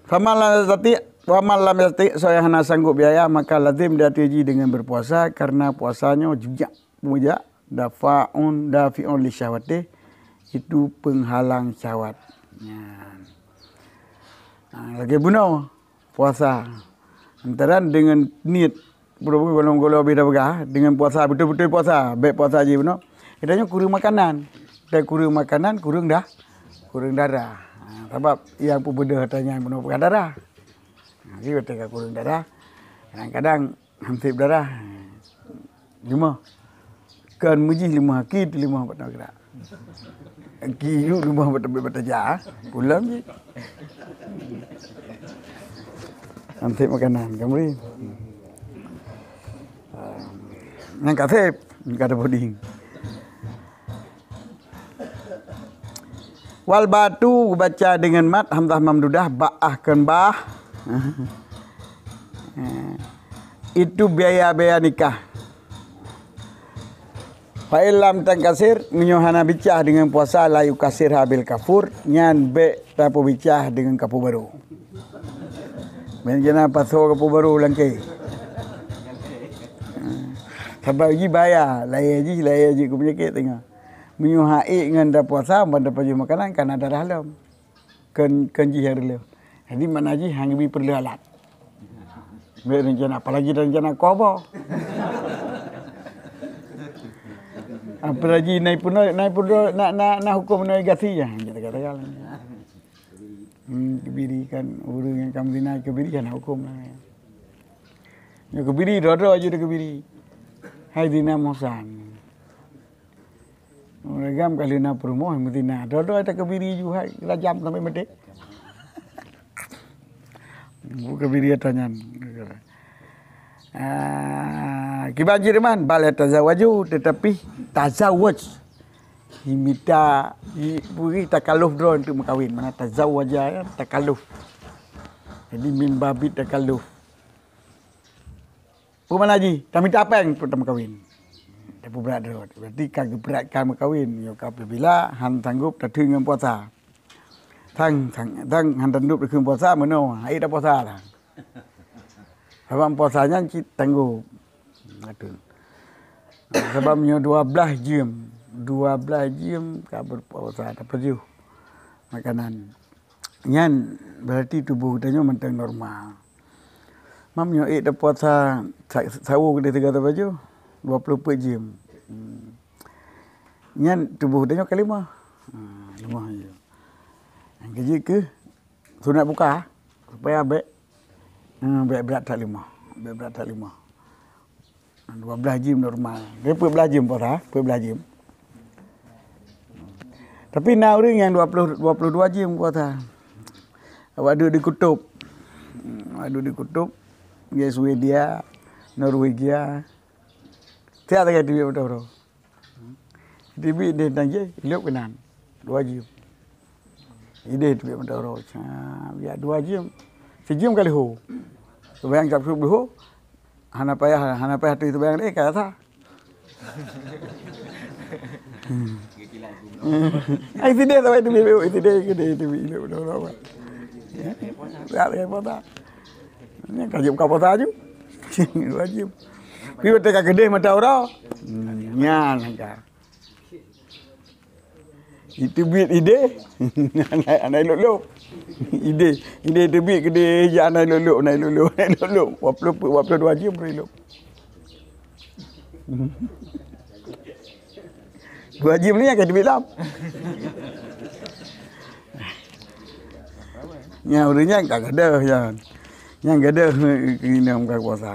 Faman lam yastati, faman lam yastati, soe nyang hana sanggup biaya, maka lazim di ateueh jih deungon berpuasa, karena puasa nyoe jujak, mujak, dafaun, dafiun li syahwatih, itu penghalang syahwat. Nyan. Ha, lagée bunoe. Puasa. Antara deungon niet, peurubu golom-golom beda peugah, deungon puasa, beutôi-beutôi puasa, bék puasa jih bunoe. Kita nyoe kureueng makanan. Dan kureueng makanan, kureueng dah, kureueng darah. Ha, sabab nyang peubeudôh ata nyan bunoe peugah darah. Ha, jadi watée ka kureueng darah, kadang-kadang Hansip darah. Lima. Kan mujih lima, ki tu lima bak tengah gerak. Ki yuk lima bak tengah bak tengah. Pulang je. Hansip makanan, kamri. Nang kasip, kata puding. Wal batu baca dengan mat hamzah mamdudah, ba'ah kon bah. Itu biaya-biaya nikah. Fa illam tangkasir, meunyoe hana bicah dengan puasa, la yukasir habil kafur, nyan bék tapeubicah dengan kapur baru. Bék kena pasoe kapur baru langkée. Sabab jih bahaya, layée jih, layée jih keu peunyakét teungoh. Meunyoe hana ék ngon tapuasa, ban tapajoh makanan, kana darah lom. Kon, kon jih nyang reuloh. Jadi makna jih hana geubri peureuleueh alat. Bék rencana, apalagi rencana kuaba. Apalagi nai peunoh, nai peunoh, na, na, na huköm nai gasi ya. Kita kata kan. Hmm, kebiri kan, ureueng nyang ka meuzina kebiri hana huköm lah. Nyoe kebiri, droe-droe aju kebiri. Hai zina muhsan. Ureueng agam ka lheueh na peurumoh meuzina. Droe-droe ata kebiri ju hai rajam sampai meuté. Bu kebiri ata nyan. Ah, kiban jih teuma, bal tazawwaju, tetapi tazawwaj. Jimita, ji-, bri takaluf droe untuk meukawen. Mana tazawwaja, ya, takaluf. Jadi, min babi takaluf. Peue makna jih? Tamita péng untuk tameukawen. Tapeubrat droe. Berarti ka geubrat ka meukawen. Nyoe ka apabila han sanggob tateun ngon puasa. Tang, tang, tang han sanggob tateun puasa meunoe. Hai tapuasa lah. Sabab puasa nyan cit tanggob. Aduh. Sabab nyoe dua blaih jeuem. Dua blaih jeuem ka berpuasa, tapajoh makanan. Nyan berarti tuboh geutanyoe mantong normal. Mam nyoe ék tapuasa sa-, sawo keudeh teuga tapajoh, dua ploh peuet jeuem. Hmm. Nyan tuboh geutanyoe ka limah. Ha, limah jeuem. Nyang keujeuet keuh sunat buka, supaya bék, hmm, bék brat that limah. Bék brat that limah. Dua blaih jeuem normal. Dia peuet blaih jeuem puasa, peuet blaih jeuem. Tapi na ureueng nyang dua ploh, dua ploh dua jeuem puasa. Awak duek di kutub. Hmm, awak duek di kutub. Di Swedia, Norwegia. Tiap lagèe teubiet mata uroe. Teubiet ideh dan jih, ilop keunan. Dua jeuem. Ideh teubiet mata uroe. Sa, biak dua jeuem. Sijeuem ka leuho. Seumayang cap sup leuho. Hana payah, hana payah teuh seumayang lé, ka rasa. Hmm. Ai sideh sampai teubiet, ai sideh keudeh teubiet ilop mata uroe. Ya, ya, puasa. Nyan ka jeuet buka puasa aju. Wajib. Pi watèe ka keudeh mata uroe. Hmm, nyan ka. Iteubiet ideh. Hana ilop-lop. Ideh, ideh teubiet keudeh jak hana ilop-lop, hana ilop-lop, hana ilop-lop. Dua ploh, dua ploh dua jeuem baru ilop. Dua jeuem ni nyang ka teubiet lom. Nyan ureueng nyan ka gadoh nyan. Nyan gadoh keunan buka puasa.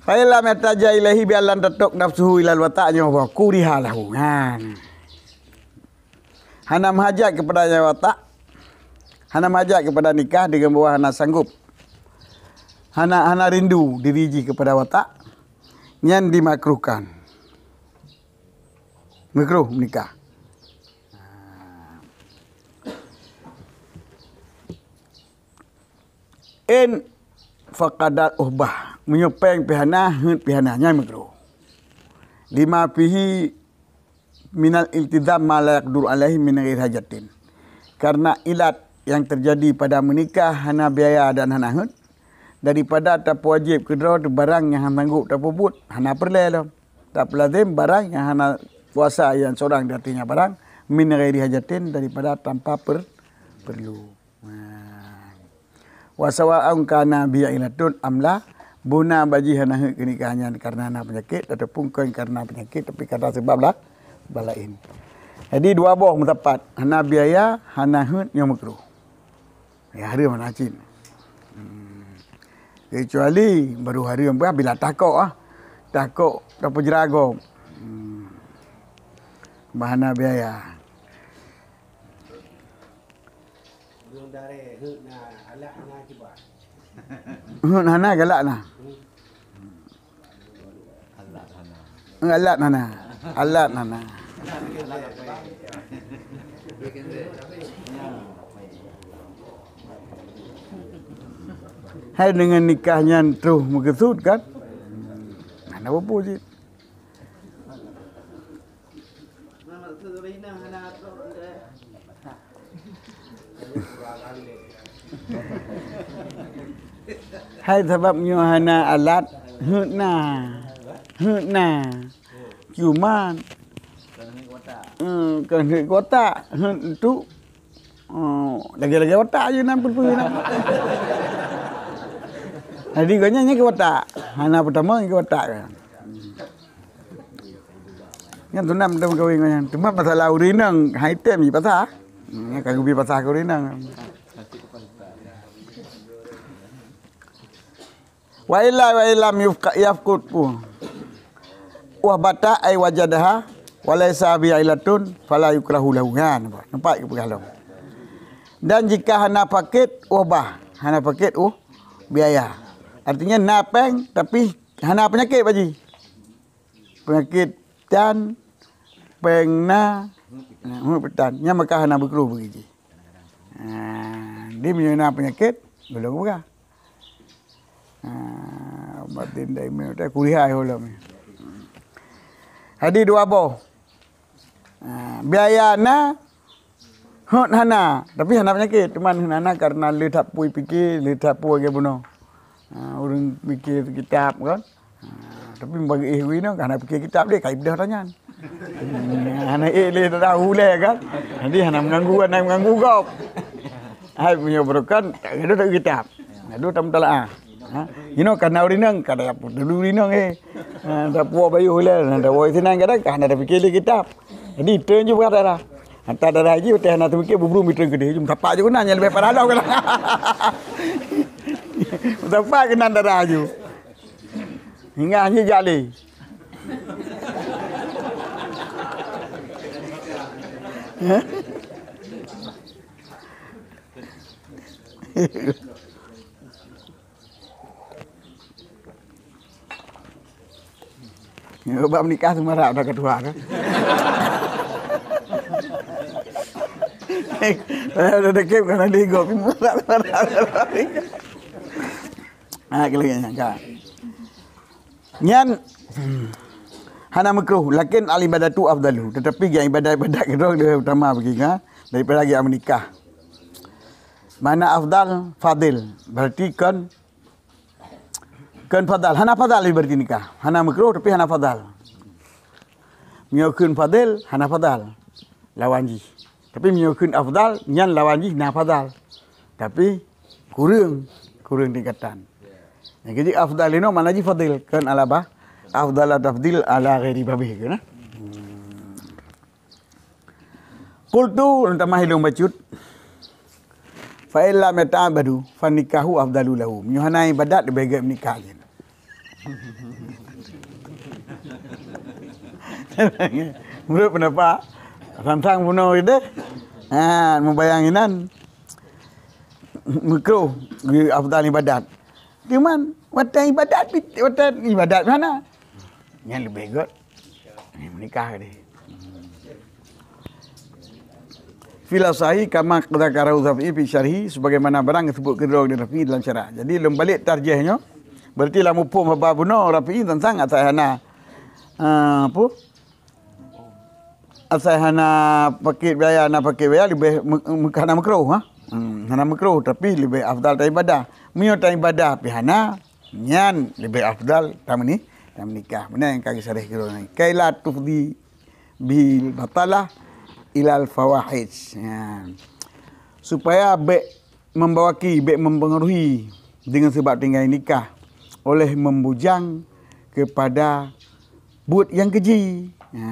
Fa in lam yahtaja ilaihi bi an lam tatruq nafsuhu ilal wata' nyoe wa kuriha lahu. Nyan. Hana meuhajat keupada nyang watak, hana meuhajat keupada nikah deungon bahwa hana sanggob, hana, hana rindu diri jih keupada watak, nyan dimakruhkan. Makruh meunikah. In faqadat uhbah, meunyoe péng pih hana, heuet pih hana, nyan makruh. Lima fihi minal iltizam ma la yaqduru alaihi min ghairi hajatin. Karena ilat yang terjadi pada meunikah hana biaya dan hana heuet, daripada tapeuwajéb keudroe barang nyang hana sanggob tapeubuet, hana peureulée lom. Tapeulazem barang nyang hana kuasa nyang seurang di ateueh nyan barang, min ghairi hajatin, daripada tanpa per-, perlu. Nah. Wa sawa'un kana bihi ilatun am la, beuna bak jih hana heuet keunikah nyan kareuna na peunyakét ataupun kon kareuna peunyakét tapi kareuna sabab la-, sabab laén. Jadi dua boh meusapat, hana biaya, hana heuet nyoe makruh. Ya, hareuem hana cit. Hmm. Kecuali baru hareuem bah bila takok ah. Takok tapeujeuragom. Hmm. Bah hana biaya. Ureueng daré heuet na, alat hana kiban. Heuet hana, galak na. Alat hana. Alat hana. Alat hana. Hai deungon nikah nyan troh meukeusut kan? Hana peue-peue cit. Hai sabab nyoe hana alat, heuet na. Heuet na. Cuman, eh, kon heuet keutak, heuet untuk, eh, lagèe-lagèe watak je nan peue-peue nan. Jadi gobnyan nyang keu watak. Hana peutama nyang keu watak kan. Nyan sunat meukawen ngon nyan. Cuma masalah ureueng inong, hai tem jipasah. Nyan ka geubi pasah keu ureueng inong. Wa illa wa illam yufqa-, yafqud. Wah bata ai wajadaha wa laisa bi ilatun fala yukrahu lahu. Nyan nampak? Nampak ke peugah lom? Dan jika hana paket, wah bah. Hana paket, uh, biaya. Artinya na péng tapi hana peunyakét bak jih. Peunyakét tan, péng na, na, heuet pih tan. Nyan maka hana beukruh bagi jih. Ha, di meunyoe na peunyakét, golom peugah. Ha, batin daimé utai kuliah ho lom. Jadi dua boh. Ha, biaya na, hot hana, tapi hana peunyakét, teuma hot hana karena le that pui pike, le that pui lagèe bunoe. Ha, ureueng pike kitab kan. Ha, tapi bagi eh wina hana pike kitab deh, kai beudôh tanyan. Hana ék lé tahu lé kan. Jadi hana mengganggu, hana mengganggu gob. Hai punya berokan, tak ada tak kitab. Ada tak mutalaah. Ha? Inoe kana ureueng inong, kada dulu ureueng inong eh. Ha, dak puwoe bayu lé, dak puwoe sinan kadang hana dak pikir lé kitab. Jadi treun ju bak darah. Hantar darah ji, utai hana teupikir bubru mitreun keudeh, ju meusapat ju keunan nyang leubeh parah lom keunan. Meusapat keunan darah ju. Hingga hanjeuet jak lé. Bak menikah tu marah dah ketua tu. Saya udah deket bukan ada ego, marah, marah, marah. Ha, kali ni, ka. Nyan hana makruh, lakin al ibadatu afdalu. Tetapi yang ibadat-ibadat keudroe lebih utama bagi ha, daripada yang menikah. Mana afdal? Fadil. Berarti kon, kon fadal. Hana fadal berarti nikah. Hana makruh tapi hana fadal. Meunyoe kheun fadil, hana fadal lawan jih. Tapi meunyoe kheun afdal, nyan lawan jih na fadal. Tapi kureueng, kureueng tingkatan. Nyang keuji afdal inoe makna jih fadil, kon ala bah. Afdal tafdil ala ghairi babih keu na. Qultu, ulôn tamah ilôn bacut. Fa in lam yata'abbadu, fan nikahu afdalu lahu. Meunyoe hana ibadat, leubeh gét meunikah jih. Menurut pendapat Santang bunoe deh. Ha, mubayang inan. Makruh, afdal ibadat. Cuman, watèe ibadat, watèe ibadat hana. Nyan leubeh gét. Ni menikah tadi. Fil asahi kama dzakarahu Syafi'i fi syarhi, sebagaimana barang disebut keudroe di Syafi'i dalam syarah. Jadi lom balik tarjih nyoe. Berarti lam muphom haba bunoe Syafi'i teuntang asai hana, ah, apa? Asai hana paket biaya, hana paket biaya leubeh me-, me-, hana makruh, ha? Hmm, hana makruh tapi leubeh afdal ta ibadah. Meunyoe ta ibadah pi hana, nyan leubeh afdal ta meuni-, ta meunikah. Meunan nyang ka geusareh keudroe nyan. Kai la tufdi bil batalah ilal fawahij. Ya. Supaya bèk membawaki, bèk mempengaruhi dengan sebab tinggai nikah oleh membujang kepada buet nyang keji. Ya.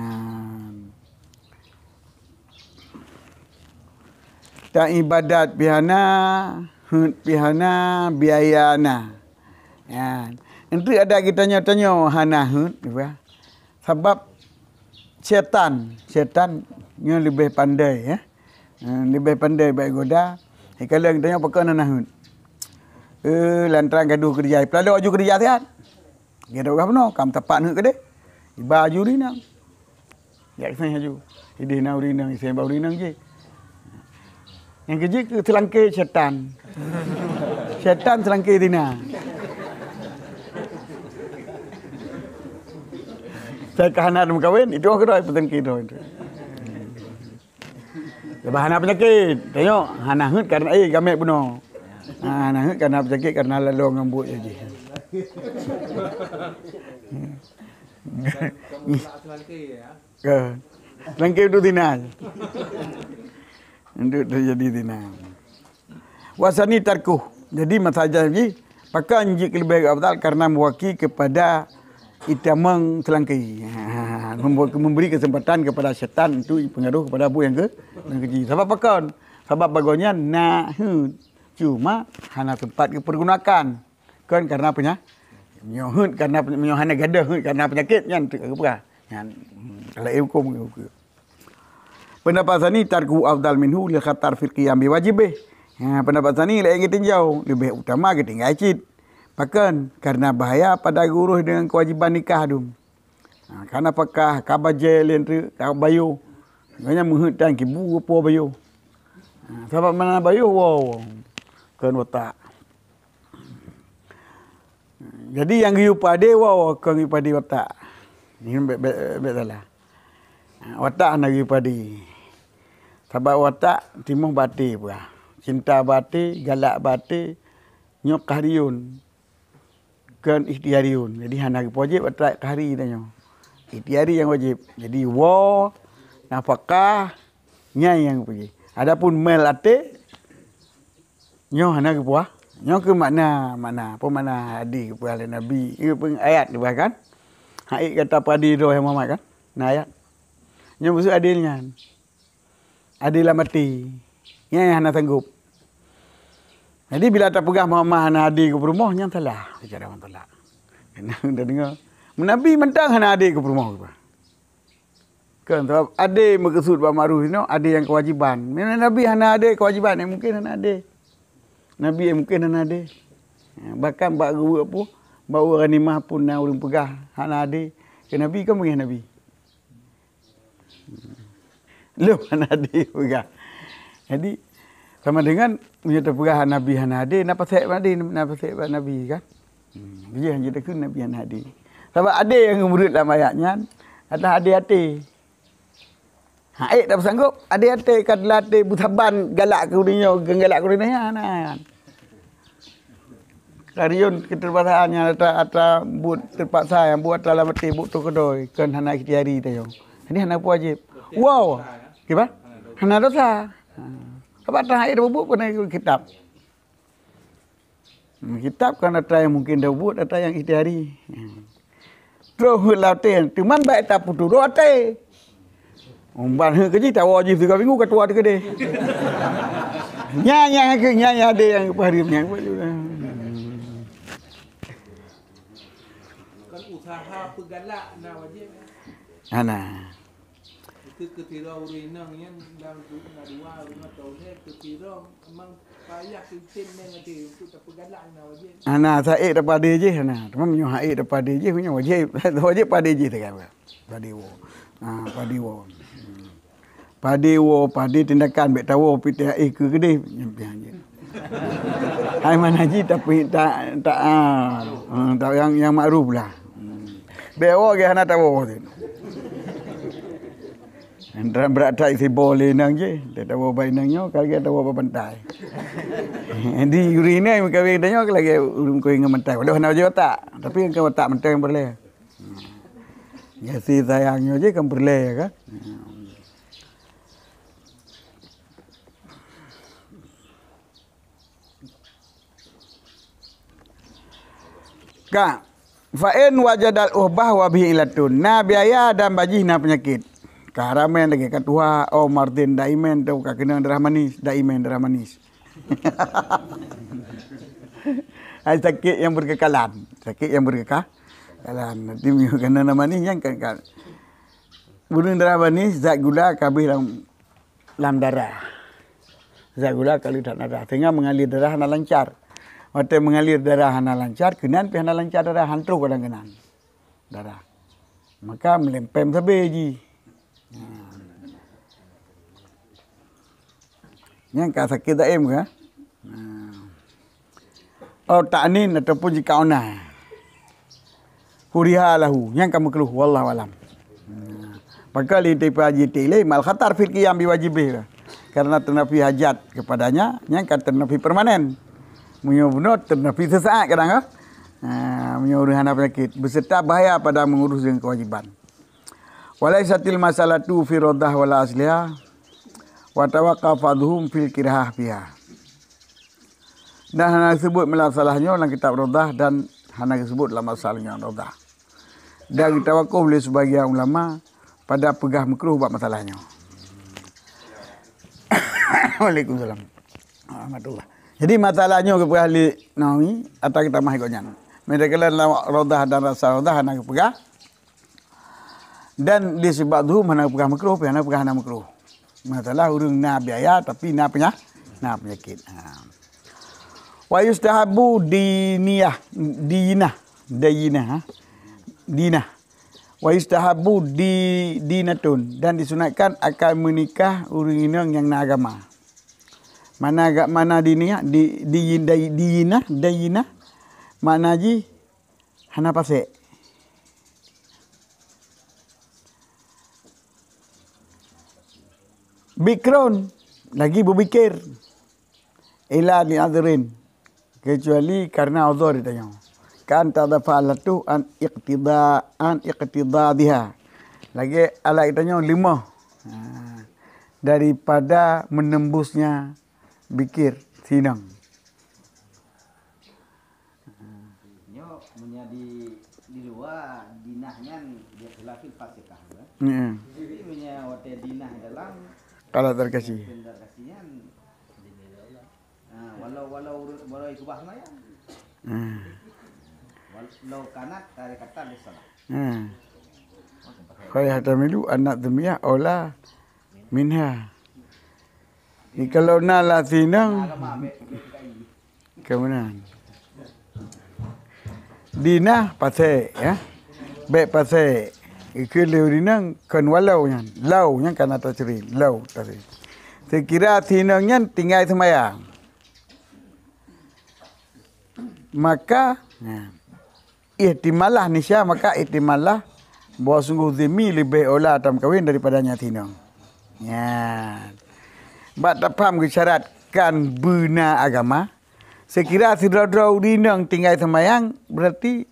Ta ibadat pi hana, heuet pi hana, biaya na. Ya. Enteuk ada geutanyoe-tanyoe hana heuet, sabab Setan, setan nyoe leubeh pandai, ya. Eh, leubeh pandai bak goda. Ikalon tanyoe pakon hana heuet. Eh, lantaran gadoh keureuja, peulalo aju keureuja siat. Gadoh gah bunoe, kam tapak heuet keudeh. Iba aju rinang. Jak keuseh aju. Ideh na urinang, iseh ba urinang jih. Nyang keujeuet keu seulangké setan. Setan seulangké tina. Saya ka hana meukawen, itu aku dah peutengki dah itu. Leubeh hana peunyakét. Tengok, hana heuet karena, eh, gamek bunoe. Ha, hana heuet karena peunyakét, karena lalo ngon buet jih. Ka. Langkée duek tina. Duek teujadi tina. Wasani tarkuh. Jadi masa jih pakon jih keu leubeh afdal karena meuwaki keupada itamong seulangkée. Memberi kesempatan kepada setan untuk pengaruh kepada buet nyang ke, nyang keji. Sabab pakon? Sabab bagoe nyan na heuet, cuma hana sempat geupergunakan. Kon karena peunya-, meunyoe heuet karena peunya-, meunyoe hana gadoh heuet karena peunyakét, nyan teuk geupeugah. Nyan, hmm, kalau huköm, huköm. Pendapat sani tarku afdal minhu lil khatar fil qiyam bi wajibih. Ha, pendapat sani laén geutinjau, leubeh utama geutinggai cit. Pakon? Karena bahaya pada geuurôh deungon keuwajiban nikah dum. Ha, kana pakah, ka bajée lé teuk, ka bayoh. Makanya meuheuet tan kibu po bayoh. Ha, sabab mana bayoh, wow, kon watak. Jadi nyang geuyue padé woe, woe kon geuyue padé watak. Nyan bèk, bèk, bèk salah. Watak hana geuyue padé. Sabab watak timoh bak até peugah. Cinta bak até, galak bak até, nyoe qahriyun. Kon ikhtiyariyun. Jadi hana geupeuwajéb atra qahri tanyoe. Ikhtiyari nyang wajéb. Jadi woe, nafakah, nyan nyang geupeuwajéb. Adapun mel até, nyoe hana geupuah. Nyoe keuh makna, makna, apa makna hadis geupeugah lé Nabi? Geupeugah ayat geupeugah kan? Hak ék gata padé droe hai Muhammad kan? Na ayat. Nyoe maksud adé nyan. Adé lam até. Nyan nyang hana sanggob. Jadi bila tapeugah Muhammad hana adé keu peurumoh, nyan salah. Cara ureueng tolak. Keuneuk tadeungoe. Nabi mantong hana adé keu peurumoh geupeugah. Kan, sabab adé meukeusud bak ma'ruf inoe, adé nyang kewajiban. Memang Nabi hana adé kewajiban, eh, mungkin hana adé. Nabi, eh, mungkin hana adé. Ya, bahkan bak geuweuek pun, bak ureueng ghanimah pun na ureueng peugah hana adé. Keu Nabi kan beungéh Nabi. Lôn hana adé peugah. Jadi, sama dengan meunyoe tapeugah Nabi hana adé, na pasek bak Nabi, na pasek bak Nabi kan. Hmm, jih hana takheun Nabi hana adé. Sabab adé nyang geumeuruet lam ayat nyan adalah adé até. Hak ék tapeusanggop, adé até ka teulatih beusaban galak keu ureueng nyoe, galak keu ureueng nyan. Kariyun keterbatasan nyang atra, atra buet terpaksa, nyang buet atra lam até buet teukeudoi, kon hana ikhtiyari tanyoe. Jadi hana peuwajéb. Wow. Kiban? Hana dosa. Ha. Sabab atra hak ék tapeubuet kon kitab. Kitab kan atra nyang mungkin tapeubuet, atra nyang ikhtiyari. Troh heuet lam até, teuma bèk tapeutudoh até. Umban heuet keujih tawoe jih sigoe minggu ka tuha teukeudeh. Nyan, nyan, nyan, nyan adé nyang peuhareuem nyan. Kan usaha peugalak na wajéb. Hana. Itu keutira ureueng inong nyan lam du-, na dua, ureueng atau lhèe, keutira memang payah sistem nyan até untuk tapeugalak na wajéb. Hana, hak ék tapadé jih, hana. Teuma meunyoe hak ék tapadé jih, meunyoe wajéb, wajéb padé jih teuma. Padé woe. Ha, padé woe. Hmm. Padé woe, padé tindakan, bèk tawoe pih teuh éh keu keudeh. Nyan pih hanjeuet. Hai mana jih tapi tak, tak, ah, ah, tak nyang, nyang makruf lah. Hmm. Bèk woe geuh hana tawoe. Antara brat that siboh lé inong jih, tawoe bak inong nyoe, ka lagèe tawoe bak bantai. Di ureueng inong meukawen tanyoe ka lagèe ureueng meukawen ngon bantai. Padahai hana bajèe watak, tapi ngon watak mantong peureulèe. Gaséh sayang nyoe jih kan peureulèe kan. Ka, fa in wajadal uhbah wa bihi illatun. Na biaya dan bak jih na peunyakét. Ka ramèn lagèe ka tuha, oh, martin daiman tu ka keunong darah manis, daiman darah manis. Hai sakét nyang beukeukalan, sakét nyang beukeukalan. Nanti meunyoe keunong darah manis nyan kan, kan. Ureueng darah manis, zat gula ka habéh lam lam darah. Zat gula ka lheueh that darah, sehingga mengalir darah hana lancar. Watèe mengalir darah hana lancar, keunan pih hana lancar darah, han troh kadang keunan darah. Maka meulempem sabe jih. Nyan ka sakét daim ka. Au ta'nin ataupun jikauna. Kuriha lahu, nyan ka makruh, wallahu alam. Maka lé tipa jiti lé mal khatar fil qiyam biwajibih. Karena ternafi hajat kepadanya, nyan ka ternafi permanen. Meunyoe bunoe ternafi sesaat kadang ka. Ha, meunyoe ureueng hana penyakit, beserta bahaya pada mengurus dengan kewajiban. Walaisatil masalatu fi radhah wala asliha, wa tawaqqafa fadhum fil kirahah fiha. Dan hana geusebut masalah nyoe lam kitab Radhah dan hana geusebut lam masalah nyoe Radhah. Dan geutawakuf lé sebagian ulama pada peugah makruh bak masalah nyoe. Waalaikumsalam warahmatullah. Jadi masalah nyoe geupeugah lé Nawawi, ata geutamah gobnyan. Manakala lam Radhah dan Rasail Radhah hana geupeugah. Dan di sibak zuhur hana peugah makruh, pih hana peugah hana makruh. Masalah ureueng na biaya tapi na penya-, na penyakit. Ha. Wa yustahabu diniyah, diyinah, dayinah, ha. Dinah. Wa yustahabu di, dinatun. Dan disunatkan akan menikah ureueng inong nyang na agama. Mana ga-, mana diniyah, di, di, di, diyinah, dayinah. Makna jih Hana pasek. Bikrun, lagi beubikir. Ila li adhrin, kecuali karena uzur tanyoe. Kan tadhafa alatu an iqtida, an iqtida biha. Lagèe alat tanyoe leumoh. Ha. Daripada menembusnya bikir sinong. Nyoe meunyo di, di luwa dinah nyan dia khilafil fasikah, kan? Heeh. Jadi meunyo watèe dinah dalam, kalau terkasih, kalau terkasih nyan, ah, walau, walau, walau ikubah semayang. Hmm. Walau kanat tarikatan lis shalah. Hmm. Khayr hatta milu anak demiah ola minha. Di kalau na lah sinong, kemudian dinah pasek, ya. Bèk pasek. Ikeu lé dinah kon walau nyan. Lau nyan kana tasri. Lau tasri. Sekira sinong nyan tinggai sembahyang. Maka, ya. Ihtimalah nisya, maka ihtimalah bahwa sungguh zimmi leubeh ola tamkawin daripada nyang sinong. Nyan. Bak tapaham geusyarat kan beuna agama, sekira sidroe-droe ureueng inong tinggai seumayang, berarti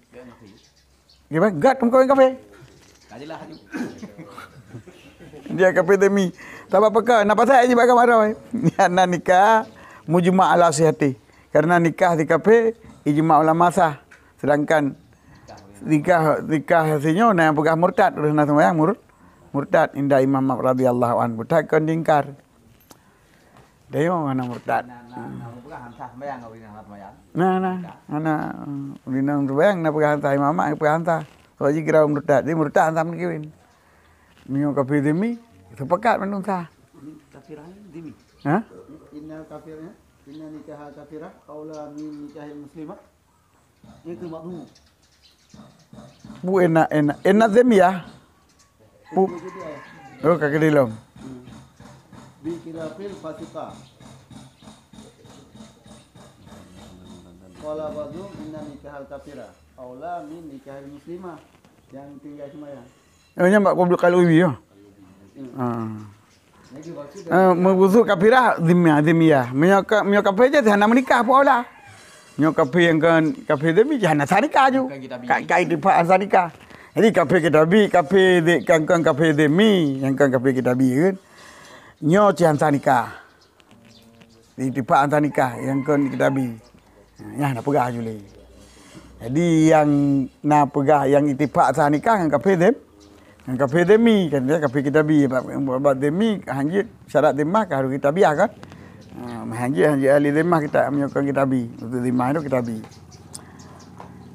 gimana? Gat tamkawin kafé. Dia kafé zimmi. Sabab pakon? Na pasai jih bak agama droe. Nyan na nikah mujma' ala sihhati. Karena nikah di kafé ijma' ulama sah. Sedangkan nikah, nikah sinyoe na nyang peugah murtad, udah na sembahyang mur-, murtad inda Imam Ahmad radhiyallahu anhu. Murtad kon diingkar. Dia memang hana murtad. Nah, nah, nah, peugah han sah sembahyang, ureueng inong sembahyang. Nah, nah, hana, ureueng inong sembahyang na peugah han sah, Imam Ahmad peugah han sah. Sebab jih kira murtad. Jadi murtad han sah meukawin. Meunyoe kafé zimmi, sepakat mandum sah. Kafir zimmi. Ha? Innal kafirnya, inna nikahal kafirah aula min nikahil muslimah. Itu makruh. Bu enak, enak. Enak zimmi ya? Bu. Oh, kaki dilom. Bi khilafil fasiqah. Qala ba'dhum inna nikahal kafirah aula min nikahil muslimah yang tinggal sembahyang. Oh, nyan bak Qabil Qalubi ya. Ha. Eh, meubusu kafirah zimiyah, zimiyah. Meunyoe ka, meunyoe kafé jih hana meunikah pun aula. Meunyoe kafé nyang kon kafé zimmi jih hana sah nikah ju. Bukan kitabi. Ka, ka ittifaq hana sah nikah. Jadi kafé kitabi, kafé zi-, kan kon kafé zimmi, nyang kon kafé kitabi kan. Nyoe cit hana sah nikah. Ittifaq hana sah nikah nyang kon kitabi. Nyan na peugah ju lé. Jadi nyang na peugah nyang ittifaq sah nikah ngon kafé zim-, ngon kafé zimmi, kan dia kafé kitabi. Bab, bab zimmi hanjeuet syarat zimmah ka harôh kitabiah kan. Ha, hanjeuet, hanjeuet ahli zimmah kita meunyoe kon kitabi. Untuk zimmah tu kitabi.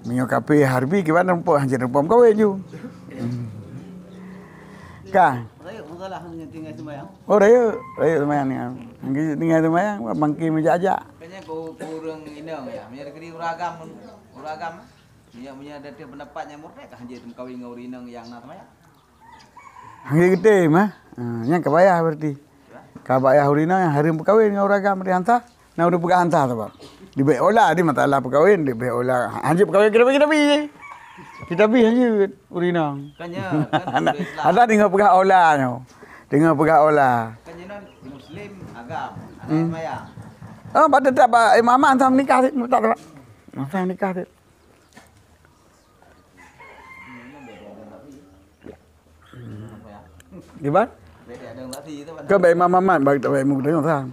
Meunyoe kafé harbi kiban rumpok hanjeuet rumpok kawin ju. Ka. Rayeuk masalah ngon tinggai sembahyang. Oh, rayeuk, rayeuk sembahyang ni. Ngon tinggai sembahyang, bangke meujak-jak. Kayaknya kau, kau ureueng inong ya. Meunyoe keu ureueng agam, ureueng agam. Meunyoe, meunyoe ada tu pendapat nyang murtad, ka hanjeuet meukawen ngon ureueng inong nyang na sembahyang. Hanjeuet geutem, ha? Ha, nyan ka payah berarti. Ka payah ureueng inong nyang hareuem meukawen ngon ureueng agam, berarti han sah. Na ureueng peugah han sah sabab. Dibèk ola di masalah peukawen, dibèk ola. Hanjeuet peukawen kitabi, kitabi. Kitabi hanjeuet ureueng inong. Kan ya, kan ada, hukum Islam. Ada deungoe peugah ola nyoe. Deungoe peugah ola. Kan nyoe nan muslim agam, aneuk Hmm. sembahyang. Oh, bak tetap bak imam han sah nikah sit, tetap bak. Han sah nikah sit. Kiban? Keu bak Imam Ahmad bak, bak Imam Geutanyoe sah.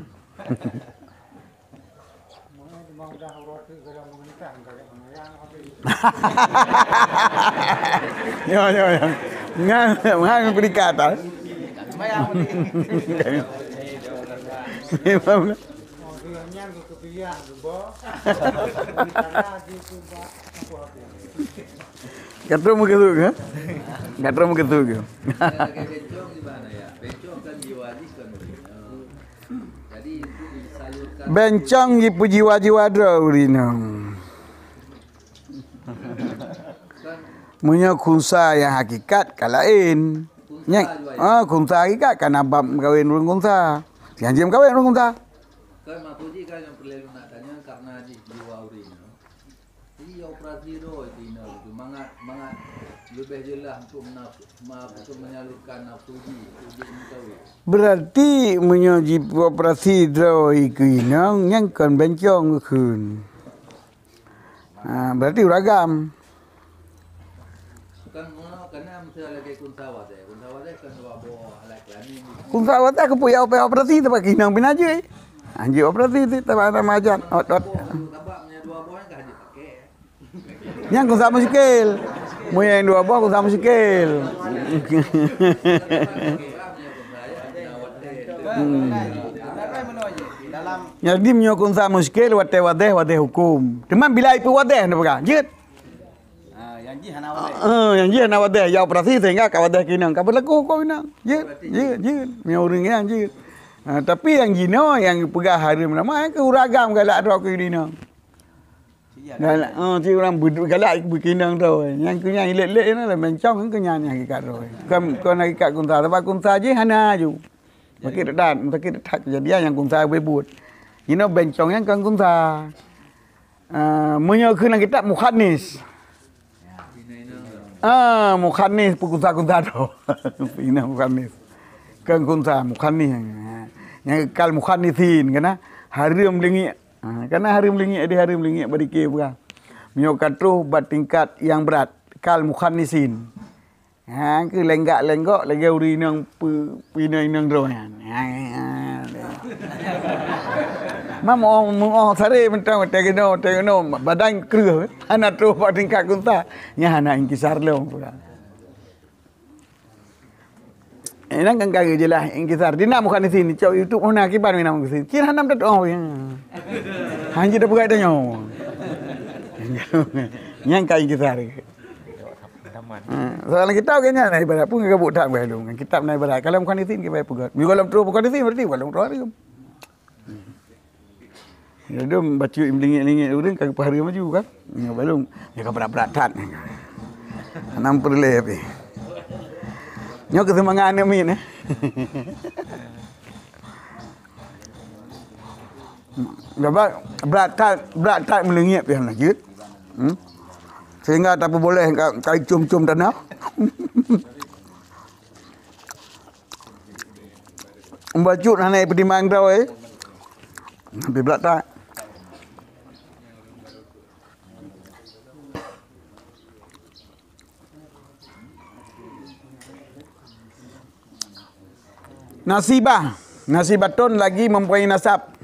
Nyoe, nyoe, nyoe. Ngan, ngan peurikat, ah. Imam. Ka troh meukeusut ke? Ka troh meukeusut ke? Bencong jipeujiwa-jiwa droe ureueng inong. Meunyoe khunsa nyang hakikat ka laén. Nyang, ah, khunsa hakikat ka na bab meukawen ureueng khunsa. Nyang jeuet meukawen ureueng khunsa. Kan maksud jih kan nyang peureulèe lôn nak tanya karena jih jiwa ureueng inong. Jadi operasi droe teuinong tu mangat, mangat leubeh jeulaih untuk menaf-, ma-, untuk menyalurkan nafsu jih, untuk jih meukawen. Berarti meunyoe jioperasi droe keu inong, nyan kon bencong geukheun. Ha, berarti ureueng agam. Bukan, bukan mesti lagèe kunsa watèe. Kunsa watèe kan dua boh alat kelamin. Kunsa watèe keupeue ya operasi teuma keu inong pih na jeuet. Anjeuk operasi tu teuma ada majan. Ot, ot. Sabab nya dua boh kan hana dipakai. Nyang kunsa muskil. Mu nyang dua boh kunsa muskil. Hmm. Jadi meunyoe kunsa muskil watèe wadèh, wadèh hukum. Teuma bila ipeuwadèh neupeugah, jeuet. Ah, nyang jih hana wadèh. Ah, nyang jih hana wadèh, ya operasi sehingga ka wadèh keu inong, ka beulaku hukum inong. Jeuet, jeuet, jeuet. Meunyoe ureueng nyan jeuet. Ah, tapi nyang jinoe nyang peugah hareuem nama, nyang keu ureueng agam galak droe keu inong. Galak, oh, si ureueng beu-, galak beukinong droe. Nyang keu nyan ilèt-lèt nyan lah bencong keu nyan nyang hakikat droe. Kon, kon hakikat kunsa, sabab kunsa jih hana aju. Sakét that, sakét that kejadian nyang kunsa beubuet. Jinoe bencong nyan kon kunsa. Ah, meunyoe keu lam kitab mukhannis. Ah, mukhannis peukunsa-kunsa tu. Ina mukhannis. Kon kunsa, mukhannis. Nyang kal mukhannisin, kana hareuem lingiek. Ha, kana hareuem lingiek, di hareuem lingiek bak dikir peugah. Meunyoe ka troh bak tingkat nyang brat, kal mukhannisin. Ha, keu lenggak-lenggok lagèe ureueng inong pe-, pe-, inong-inong droe nyan. Ha, ha, ha. Mam oh, muoh sare mantong, teuh keunoe, teuh keunoe, badan kreueh. Hana troh bak tingkat kunsa. Nyan hana inkisar lom peugah. Eh, nyan kan kaya jeulaih inkisar. Di na mukhannisin, cok YouTube hana kiban na mukhannisin. Cit hana tatuoh. Hanjeuet tapeugah tanyoe. Nyan ka inkisar. Ha, soalan kitab ke nyan, ibarat pun ka buet that bae lom. Kitab na ibarat. Kalau mukhannisin kiban peugah. Meunyoe gohlom troh mukhannisin, berarti gohlom troh hareuem. Ya, dum bacut meulingit-lingit ureueng ka geupeuhareuem laju kan. Ya, balum, ya ka brat-brat that. Hana peureulèe pih. Nyoe keu seumangat aneuk miet, eh. Sabab brat that, brat that meulingit pih hana jeuet. Hmm? Sehingga tapeuboleh ka, ka icum-cum tanoh. Bacut hana ipeutimang droe. Tapi brat that. Nasibah. Nasibatun lagi mempunyai nasab.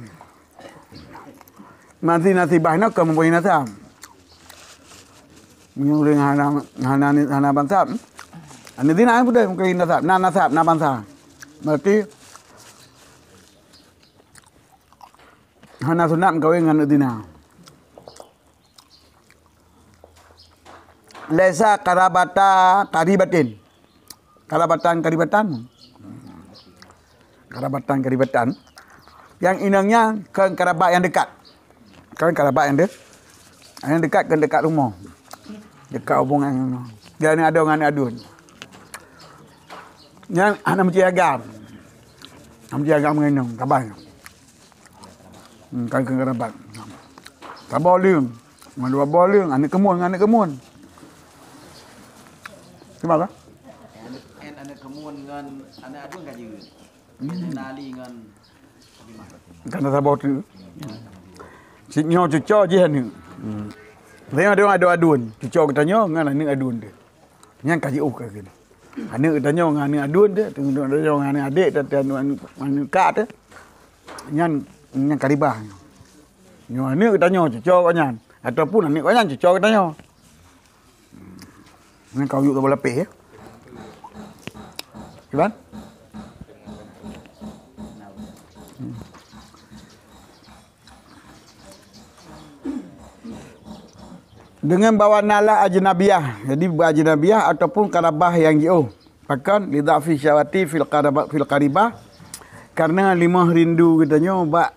Mati nasibah nyoe kon mempunyai nasab. Meunyoe ureueng hana, hana, hana bansa, aneuk zina pun dah mempunyai nasab. Na nasab, na bansa. Berarti hana sunat meukawen ngon aneuk zina. Laisa qarabata qaribatin. Qarabatan qaribatan. Qarabatan qaribatan. Nyang inong nyan kon karabat nyang dekat. Kon karabat nyang de-, nyang dekat kon dekat rumoh. Dekat hubungan. Dia ni ada ngon aduen. Nyan hana meucit agam. Hana meucit agam ngon inong, saban. Hmm, kan keu kerabat. Saboh leueng, ngon dua boh leueng, aneuk keumuen ngon aneuk keumuen. Kiban lah? Aneuk, aneuk keumuen ngon aneuk aduen ka jeuet. Hmm. Nali ngon Kan saboh tu. Cit nyoe cuco jih aneuk. Hmm. Tapi ada aduen-aduen. Cuco geutanyoe ngon aneuk aduen tu. Nyan ka jiôh ka keuh. Aneuk geutanyoe ngon aneuk aduen teuh, aneuk geutanyoe ngon aneuk adék teuh, aneuk, aneuk, aneuk kak teuh. Nyan, nyan karibah. Nyoe aneuk geutanyoe cuco gobnyan, ataupun aneuk gobnyan cuco geutanyoe. Nyan ka uyuek saboh lapéh, ya. Kiban? Deungon bahwa nalah ajnabiyah, jadi beuajnabiyah ataupun karabah nyang jiôh. Pakon? Li dha'fi syahwati fil qaraba-, fil qaribah, karena leumoh rindu geutanyoe bak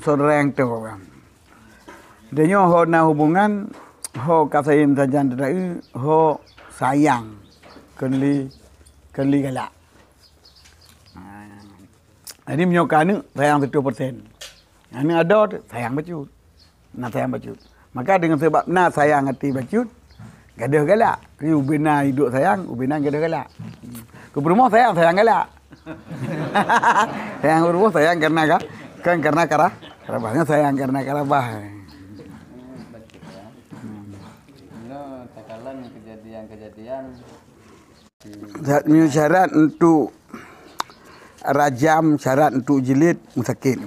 syedara nyang toe. Geutanyoe ho na hubungan, ho ka sayang sajan teudaeu, ho sayang keu lé, keu lé galak. Ha. Jadi meunyoe keu aneuk, sayang seratus persen. Aneuk adoe tu, sayang bacut. Na sayang bacut. Maka deungon sabab na sayang até bacut, gadôh galak. Jadi ubena iduek sayang, ubena gadôh galak. Keu peurumoh sayang, sayang galak. Sayang peurumoh sayang karena ka, kan karena karah, karabah. Nyan sayang karena karabah. Nyoe takalon kejadian-kejadian. Syarat untuk rajam, syarat untuk jilid, meusakét.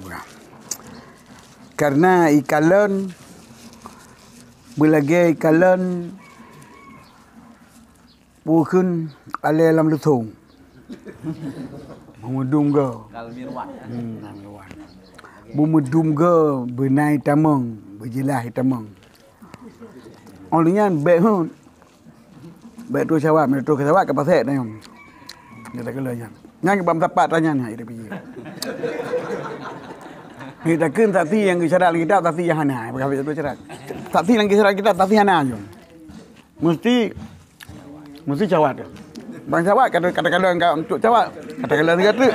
Karena ikalon, beulagée ikalon, bukon alée lam leusong. Beumeudum goe. Hmm, Kal Mirwan. Beumeudum goe, beunai tamong, beujeulaih tamong. Óh lheueh nyan, bék heuet. Bék troh syawat, meunyoe troh keu syawat ka pasék tanyong. Dia tak keuloe nyan. Nyan bak meusapat tanyan, ha, ida pijie. Kita kheun saksi nyang geusyarat lam kitab, saksi nyang hana, bagaih troh syarat. Saksi nyang geusyarat kitab, saksi hana nyoe. Mesti, mesti syawat. Bang syawat, kata, kata-kata enggak untuk syawat. Kata-kata tiga tu.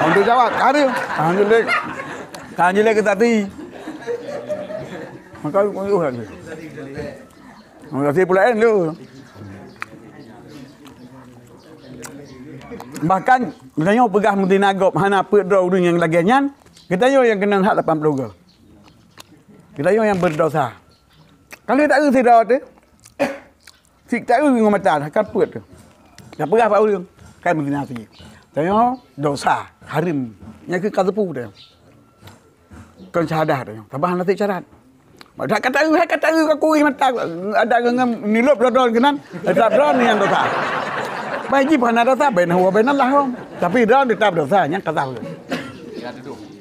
Untuk syawat, ka ada. Alhamdulillah. Ka alhamdulillah ke saksi. Maka, oh, oh, oh. Makasih pula, eh, lu. Bahkan, geutanyoe peugah meuzina gob hana peuet droe ureuëng nyang lagée nyan, geutanyoe nyang keunong hak lapan ploh goe. Geutanyoe nyang beureudosa. Kalau tak eu sidroe teuh, si tak eu ngon mata, ka peuet teuh. Ka peugah bak ureuëng, kan meuzina si. Tanyoe dosa, hareuem. Nyang keu ka teupeu teuh. Kon syahadah tu. Saban hana syarat. Dak kata, hai kata aku ih mata, ada ngam nilop lodon keunan, tetap droe nyang dosa. Bai jih hana dosa, bainahu wa bainallah. Tapi droe tetap dosa, nyang kata.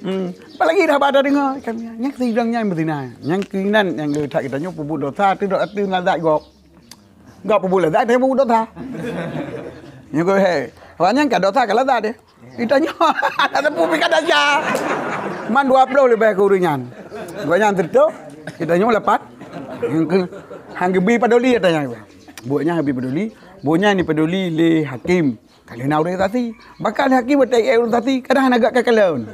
Hmm. Apalagi dah pada dengar kami, nyang sidang nyang berzina. Nyang keunan nyang le that kita nyoe peubuet dosa tu dok atu ngon zat gob. Enggak peubuet lezat, tapi peubuet dosa. Nyoe he. Awak nyan ka dosa ka lezat deh. Kita nyoe ada pun pika daja. Man dua puluh lebih ke ureuëng nyan. Gobnyan teutoh, kita nyoe lapan. Hang geubri paduli kata nyan. Buet nyan geubri paduli, buet nyan ni paduli lé hakim. Ka lheueh na ureuëng saksi. Bahkan hakim watée ureuëng saksi, kadang hana gak ka kalon.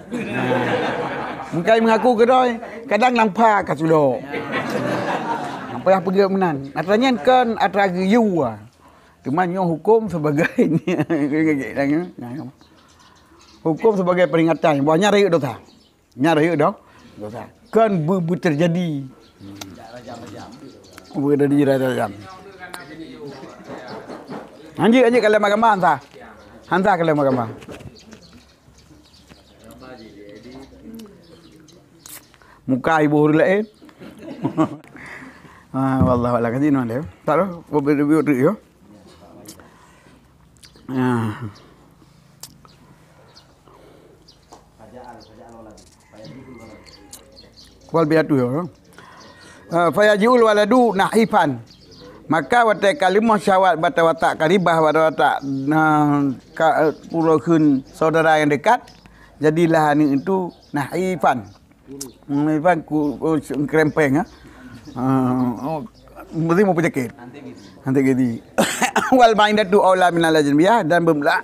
Meukai meungaku keudroe, kadang lam pha ka sulok. Apa yang peugah meunan? Atra nyan kon atra geuyue. Cuma nyoe hukum sebagai hukum sebagai peringatan. Bahwa nyan rayeuk dosa. Nyan rayeuk doh. Dosa. Kan be-, beuteujadi. Beuteujadi rajam. Hanjeuet, hanjeuet kalon mahkamah hansa. Hansa kalon mahkamah. Muka ibu ureuëng laén. Ah, wallahu a'lam. Kaji nuan dia. Tak tahu. Beu-, beu-, beu-, beu-, yo. Ah. Wal biatu ya. Ah, fayaji'ul waladu nahifan. Maka watée ka leumoh syawat bak watak karibah, bak watak, ah, ka, eh, pulo kheun saudara yang dekat, jadilah aneuk itu nahifan. Nahifan ku, oh, krempeng, ah. Ah, oh, mesti mau penyakit. Nanti gitu. Wal maidatu aula minal ajnabiyah, dan bermula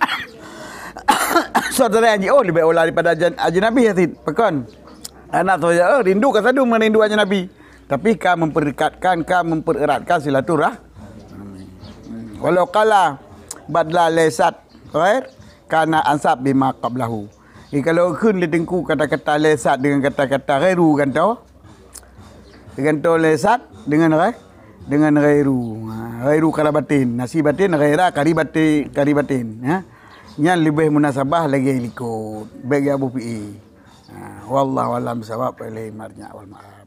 saudara yang jauh lebih aula daripada ajan-, ajnabi, Yasin. Pakon? Anak saudara, oh, rindu ka sadu meurindu ajnabi. Tapi ka memperekatkan, ka mempereratkan silaturah-, walau qala badla laisat ghair kana ansab bima qablahu. Jadi kalau kheun lé teungku kata-kata laisat dengan kata-kata ghairu gantoe, gantoe laisat dengan ghai-, dengan ghairu. Ha, ghairu karabatin, nasi batin, ghaira karibati-, karibatin, ya. Nyan leubeh munasabah lagée likot. Bèk geuaboh pié. Ha, wallahu a'lam bissawab, wa ilaihi marja' wal ma'ab.